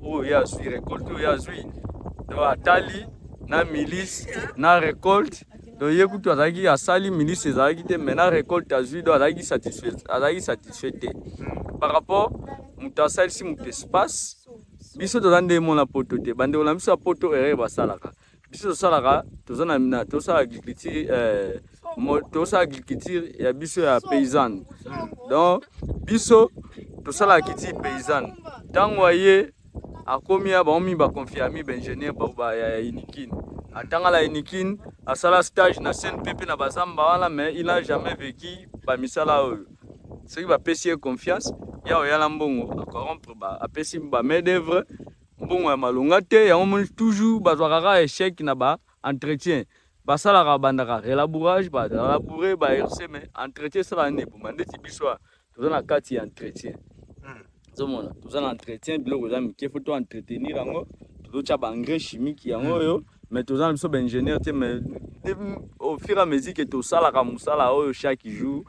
oyo ye azwi récolte oyo ye azwi donc atali na milice na récolte donc ye kutu azalaki asali milice ezalaki te mais na récolte azwi donc azalaki satisfait, azalaki satisfait te par rapport moto asalisi moto espace. Biso toza nde mona poto te, bandeko na biso ya poto erreur basalaka, biso tosalaka toza na tosala agriculture tosala agriculture ya biso ya paysanne. Donc biso tosalaka culture paysanne, ntango aye akomi ya bango mingi baconfirme baingénieur ba ya Unikin, atanga na Unikin, asala stage na CNPP na bazamba wana mais il n'a jamais vécu bamisala oyo. Soki bapesi ye confiance ya oya na mbongo acorrompre ba apesi ba main d'œuvre mbongo ya malonga te, yango moni toujours bazwaka kaka échec na ba entretien. Basalaka bandaka relabourage, ba laboure, ba herse, mais entretien esalaka nde eboma. Ndeti biso awa toza na kati ya entretien, ozomona toza na entretien, biloko eza mike, faut to entretenir yango, tozotya ba engrais chimique yango oyo, mais toza na biso ba ingénieur te, mais au fur et à mesure que tosalaka mosala oyo chaque jour,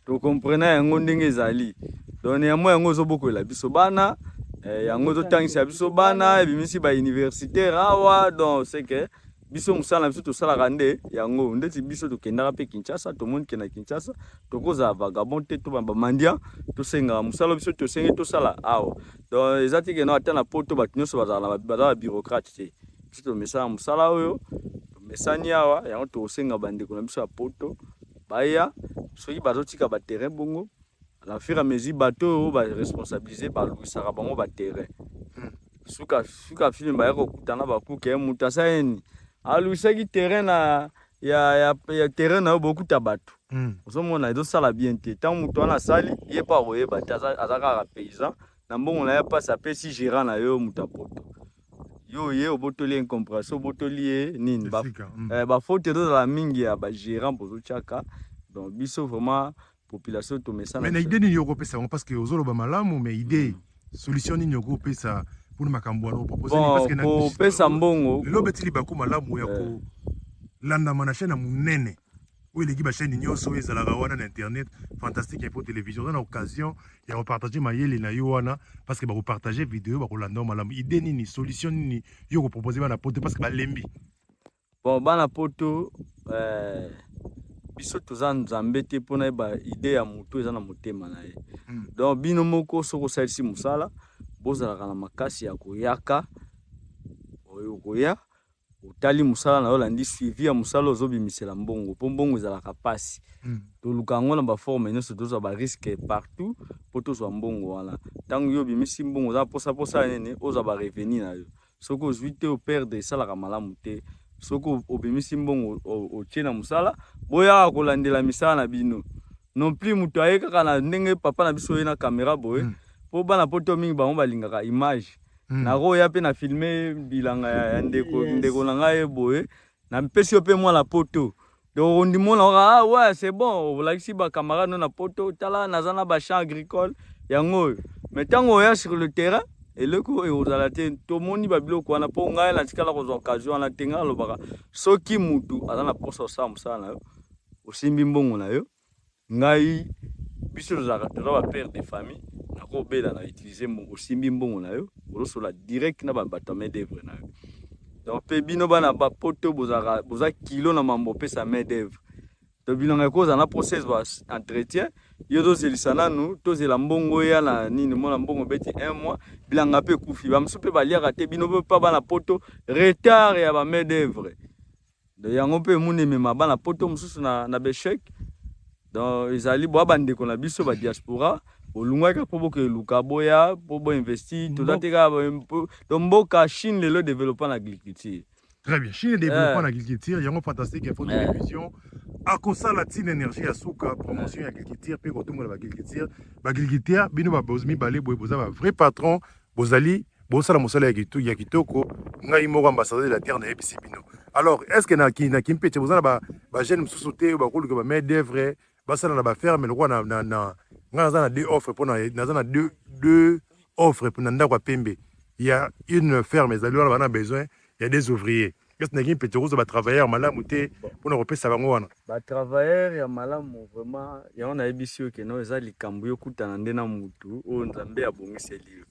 tocomprena yango ndenge ezali. Donc yango yango ezobokolela biso bana, yango ezotangisa biso bana, ebimisi ba universitaire awa. Donc c'est que biso mosala na biso tosalaka nde yango. Ndeti biso tokendaka mpe Kinshasa, tomoni ke na Kinshasa tokozala vagabond te, to bamandia, tosengaka mosala biso tosengi tosala awa. Donc eza te ke no ata na Poto bato nyonso bazala baza babureaucrate te. Biso tomesana mosala oyo, tomesani awa. Yango tokosenga bandeko na biso ya Poto baya, soki bazotika baterrain bongo, na fur et à mesure bato oyo baresponsabilise baluisaka bango baterrain, suka suka film baya kokutana bakuke, moto asali nini, aluisaki terrain na ya terrain na yo, bokuta bato. Ozomona ezosala bien te. Ntango moto wana asali, ye mpo akoyeba te, aza kaka paysan na mbongo na ye, mpasi apesi gérant na yo, moto ya Poto, yo ye obotoli ye incompréhension, obotoli ye nini. Bafaute ezozala mingi ya bagérant bozotiaka. Donc biso vraiment population tomesana. Mais na idée nini okopesa yango? Parce que ozoloba malamu, mais idée, solution nini okopesa mpona makambo wana opropose? Bon, kopesa mbongo. Lelo obeti libaku malamu ya kolandama na chaîne ya monene oyo eleki bachaîne nyonso oyo ezalaka wana na internet, Fantastique Info Télévision. Oza na occasion ya kopartage mayele na yo wana, parce que bakopartage video, bakolanda yo malamu. Idée nini, solution nini yo kopropose bana Poto, parce que balembi? Bon, bana Poto, biso toza Nzambe te mpona yeba idée ya motu eza na motema na ye. Donc bino moko soki osalisi mosala, bozalaka na makasi ya koyaka oyo koya, otali mosala na yo, olandi suivi ya mosala, ozobimisela mbongo, mpo mbongo ezalaka mpasi. Toluka yango na baforme nyonso, tozwa barisque partout mpo tozwa mbongo wana. Ntango yo obimisi mbongo, oza mposa mposa nini, ozwa barevenu na yo. Soki ozwi te, operdre, esalaka malamu te. Soki obimisi mbongo, otie na mosala, boyaka kolandela misala na bino. Non plus moto aye kaka na ndenge papa na biso oye na caméra boye, mpo bana Poto mingi bango balingaka image. Nakoya mpe na filme bilanga ya ndeko, ndeko na ngai ye boye, napesi yo mpe mwana Poto. Donc ondimona kaka, ah ouais, c'est bon, olakisi bacamarade no na Poto, tala naza na bachamp agricole yango oyo. Mais ntango oya sur le terrain, eloko ekozala te. Tomoni babiloko wana mpo ngai natikala kozwa occasion wana te. Ngai alobaka, soki mutu aza na mposa kosala mosala na yo, osimbi mbongo na yo, ngai biso tozalaka, toza bapère de famille, nakobela na utiliser mbongo. Osimbi mbongo na yo, ozosola direct na bato ya main d'œuvre na yo. Donc mpe bino bana Bapoto bozalaka boza kilo na mambo opesa main d'œuvre. Donc bilanga ekozala na process ba entretien, yo tozelisa nanu, tozela mbongo ya na nini, mona mbongo beti un mois, bilanga mpe ekufi, bamosusu mpe baliaka te. Bino mpe pa bana Poto, retard ya ba main d'œuvre. Donc yango mpe emoni emema bana Poto mosusu na baéchec. Donc ezali boya bandeko na biso badiaspora, bolungwaki mpo bokeluka, boya mpo boinvestir. Toza te kaka donc mboka Chine lelo développant na agriculture. Très bien. Chine développement en agriculture, yango Fantastique Info Télévision akosala ntina énergie ya suka promotion ya agriculture mpe kotombola baagriculture. Baagriculteur, bino mibale boye boza ba vrai patron, bozali bosala mosala ya kitoko. Ngai moko ambassadeur de la terre nayebisi bino. Alors, est ce que na Kimpete boza na bajeune mosusu te oyo bakoluka ba main d'œuvre, basala na baferme lokola na ngai? Naza na deux offres mpona, naza na deux offres na ndako ya pembe ya une ferme ezali wana, bana besoin ya des ouvriers. Est ce na Kimpete okozwa batravailleur malamu te mpona kopesa bango wana? Batravailleur ya malamu vraiment, yango nayebisi yo keno eza likambo yokutana nde na mutu oyo Nzambe abongiseli yo.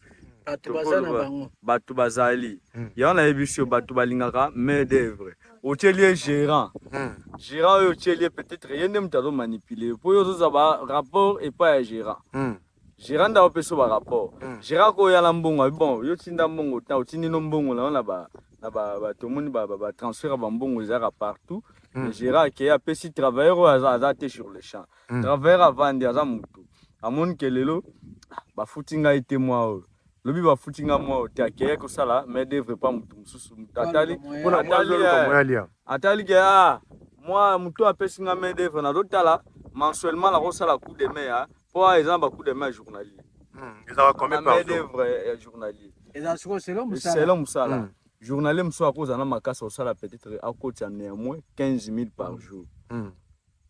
Bato baza na bango. Bato bazali, yango nayebisi yo, bato balingaka main d'œuvre. Otieli ye gérant, gérant oyo otieli ye, peut-être ye nde moto azomanipule yo, mpo yo ozozwa barapport epai ya gérant. Gérant nde aopesa yo barapport. Gérant koya na mbongo abi, bon, yo tinda mbongo ta, otindi no mbongo na yo na tomoni batransfert ya bambongo ezalaka partout. Gérant akei, apesi travailleur oyo aza te sur le champ. Travailleur avandi, aza motu, amoni ke lelo bafuti ngai te, mwa oyo lobi bafuti ngai mwa oyo te, akei kosala main d'œuvre pa motu mosusu. Motu atali, atali ke ah, mwa motu apesi ngai main d'œuvre, nazotala mensuellement nakosala coup de main ya, mpo eza na ba coup de main ya journalier. Ezalaka combien par jour? Main d'œuvre ya journalier. Eza sikoyo selon mosala. Selon mosala. Journalier mosusu akozala na makasi akosala peut-être akotisa néanmoins 15 000 par jour.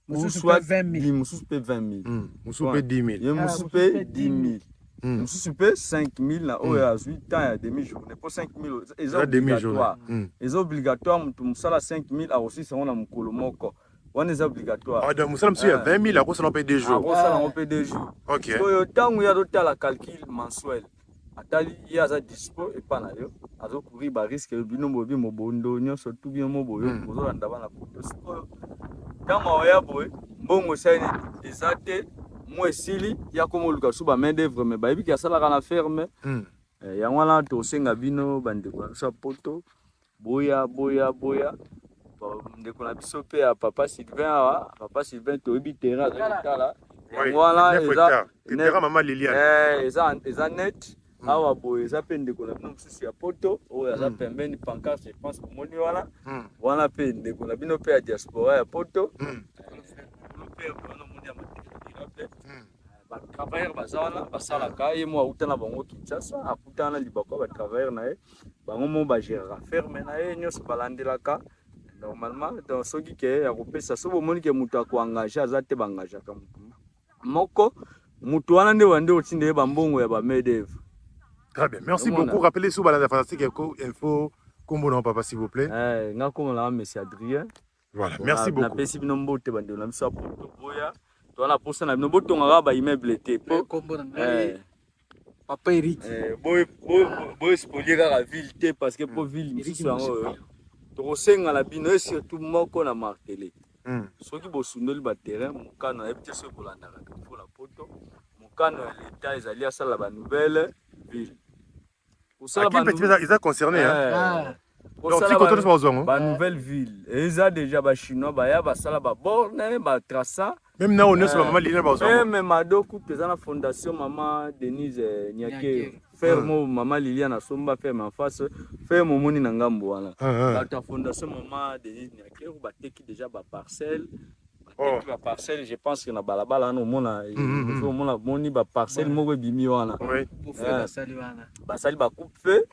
Mosusu Soit mpe 20 000. Mosusu mpe 20 000. Mosusu mpe 10 000. Ye mosusu mpe 10 000. Mosusu mpe 5 000 na oyo azwi temps ya demi journée mpo 5 000 eza Eza demi journée. obligatoire. Eza obligatoire moto mosala 5 000 akosilisa yango na mokolo moko. Wana eza obligatoire. Ah, donc mosala mosusu ya 20 000 akosala mpe 2 jours. Akosala yango mpe 2 jours. Sikoyo ntango ye azotala calcul mensuel, atali ye aza dispo epa na yo, azocourir ba risque bino boyebi mobondo nyonso tu bino mo boyo bozolanda bana poto. Sikoyo ntango aoya boye mbongo esali nini eza te, mwa esili ya koma oluka lisusu ba main d'œuvre, mais bayebi ke asalaka na ferme. Yango wana tosenga bino bandeko na biso ya poto boya boya boya. Ndeko na biso pe ya papa Sylvain awa, papa Sylvain toyebi terrain azali kotala. Yango wana eza terrain mama Liliane. Eza net. Awa boye eza pe ndeko na bino mosusu ya poto oyo aza pembeni pancarte, je pense bomoni wana. Wana pe ndeko na bino pe ya diaspora ya poto. Pe wana omoni ya matériel durable. Ba travailleur baza wana basalaka, ye mo auta na bango Kinshasa, akutana na libako ya ba travailleur na ye, bango mo ba gérera ferme na ye nyonso balandelaka normalement. Donc soki ke ya kopesa, soki bomoni ke moto ako engager aza te, ba engageaka moto moko, moto wana nde bande otinda ye ba mbongo ya ba main d'œuvre. Très bien, merci Omona. beaucoup. Rappelez sous balade fantastique info kombo na papa s'il vous plaît. Nga kombo na monsieur Adrien. Voilà, merci beaucoup. Na pesi bino mbote bande na biso ya poto boya. To na posa na bino botongaka ba immeuble te po kombo na ngai papa Eric. Boy boy boy spolier kaka ville te parce que po ville misusu yango oyo. Tokosenga na bino et surtout moko na martelé. Soki bosundoli ba terrain mokano na yebi te soki bolandaka info na poto, mokano ya l'État ezali asala ba nouvelle ville. Kosala Akimi ba petit eza, eza concerné, hein? Donc, Kosala si koto nyonso bazwa yango. ba nouvelle ville. Eza déjà ba chinois baya basala ba borne, ba traça. Même na oyo nyonso ba mama Liliane bazwa yango. Ferme Mado kutu eza na fondation mama Denise Nyakeru. Ferme oyo mama Liliane asomba ferme en face, ferme omoni na ngambo wana. Bato ya fondation mama Denise Nyakeru bateki déjà ba parcelle. Bateki ba parcelle, je pense que na balabala wana omona, il faut omona moni ba parcelle moko ebimi wana. Coupe-feu basali wana. Basali ba coupe-feu.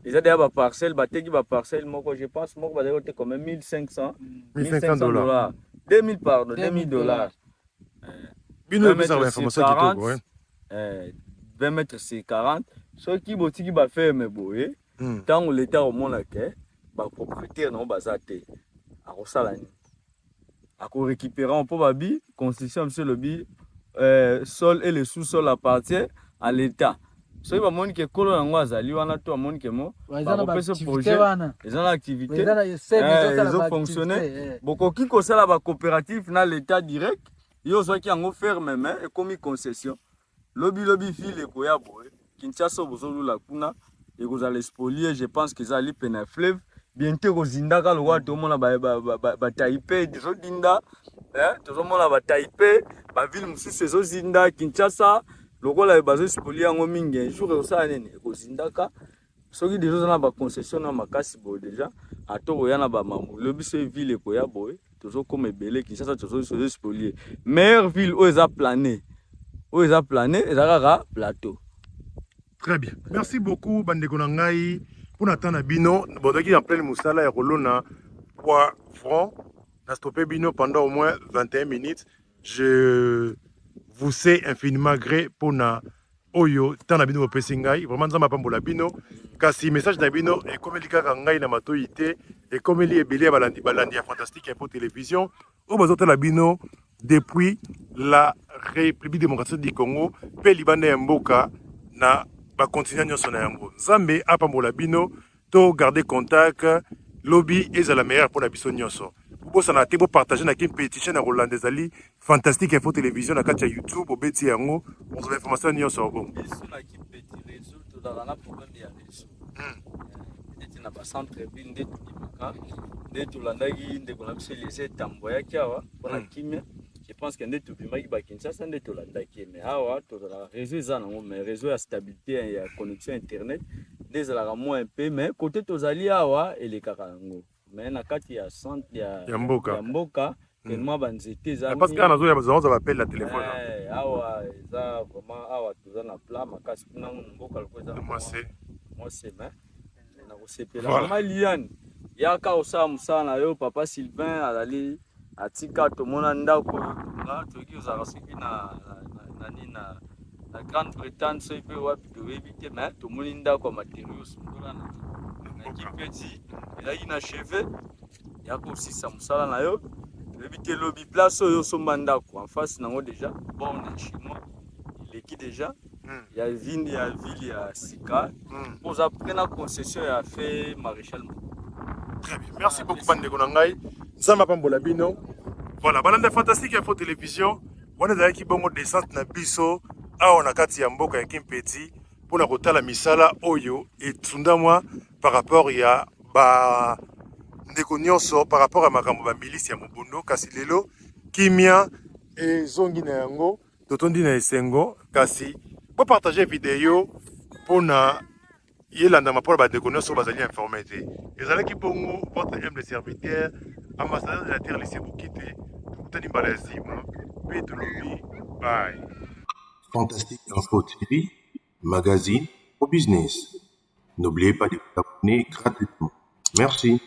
Eza déjà ba parcelle, bateki ba parcelle moko, je pense moko bazali koteka comme 1500, 1500 dollars. dollars. 2000 pardon, 2000 dollars. Bino 20 epesaka ba mètres information sur kitoko, 40, ouais. 20 mètres sur 40. Soki botiki ba ferme boye, tango l'État omona ke ba propriétaire nango baza te, akosala nini? Ako récupérer mpo babi constitution biso elobi sol et le sous-sol appartient à l'État. Soki bamoni ke kolo yango azali wana to bamoni ke mo, Ouais, eza na bakopesa ba activité projet, wana. eza na activité, Eza na esene, ezosala ezo ba fonctionner. activité, eh. Bokoki kosala ba coopérative na l'État direct, yo ozwaki yango ferme mais ekomi concession. Lobi lobi ville ekoya boye, Kinshasa bozolula kuna ekozala spolié, je pense que ezali pene ya fleuve. Bientôt ekozindaka lokola tomona ba Taipei ezodinda, hein, tozomona ba Taipei, ba ville mosusu ezozinda, Kinshasa lokola bazo spolier yango mingi, un jour ekosala nini? Ekozindaka. Soki déjà oza na ba concession na makasi boye déjà, ata okoya na ba mambu, lobi soki ville ekoya boye, tozokoma ebele, Kinshasa tozo spolier. Meilleure ville oyo eza plané, oyo eza plané, eza kaka plateau. Très bien. Merci beaucoup bandeko na ngai pour na tana bino, bozalaki en pleine musala ya kolona poivron. Na stoppé bino pendant au moins 21 minutes. Je vous sais infiniment gré pour na oyo tana bino bopesi ngai. Vraiment Nzambe apambola bino. Kasi message na bino ekomeli kaka ngai na matoyi te, ekomeli ebele ya balandi ya Fantastique Info Télévision oyo bazotala bino depuis la République démocratique du Congo pe libanda ya mboka na ba continent nyonso na yango. Nzambe apambola bino, to garder contact, lobi ezala meilleur pour na biso nyonso. Bobosana te bo partager na Kimpeti chaîne ya Rolanda ezali Fantastique Info Télévision na kati ya YouTube, obeti yango, ozwa information nyonso ya bongo. Biso na Kimpeti réseau tozalaka na problème ya réseau. Peut-être na ba centre ville nde tobimaka, nde tolandaki ndeko na biso Eliezer Tambo ayaki awa mpona kimia. Je pense que nde tobimaki ba Kinshasa nde tolandaki ye, mais awa tozalaka réseau eza nango, mais réseau ya stabilité ya connexion internet nde ezalaka moins un peu, mais côté tozali awa elekaka yango. Mais na kati ya centre Ya mboka. ya mboka, tellement ba nzete eza Ah, parce que mingi. nazo ya bazo ba appel na téléphone. Awa eza vraiment awa toza na plat makasi kuna mboka lokola eza Moi, c'est. Moi, c'est, mais Nakosepela. Voilà. Mama Liane, yaka osala mosala na yo. Papa Sylvain azali atika tomona ndako oyo tonga, toyoki ozalaka soki na nani na na Grande-Bretagne soki mpe wapi toyebi te, mais tomoni ndako ya materio osundola na na Kimpeti ezalaki na chevet. Yaka osisa mosala na yo, toyebi te lobi place oyo osomba ndako en face nango déjà borne ya chinois eleki déjà ya ville ya ville ya sika mpo oza près na concession ya fe maréchal. Très bien, merci beaucoup bandeko na ngai, Nzambe apambola bino. Voilà, balanda Fantastique Info Télévision. Wana ezalaki bongo descente na biso awa na kati ya mboka ya Kimpeti mpona kotala misala oyo etundamwa par rapport ya ba ndeko nyonso, par rapport ya makambo ba milice ya mobondo. Kasi lelo kimia ezongi na yango, totondi na esengo. Kasi bopartage video mpona yelandama mpona bandeko nyonso bazali informé te. Ezalaki bongo votre humble serviteur, ambassadeur de la terre, Lycée Bokite. Tokutani mbala ya nsima mpe tolobi bye. Fantastique Info TV, magazine au business. N'oubliez pas de vous abonner gratuitement. Merci.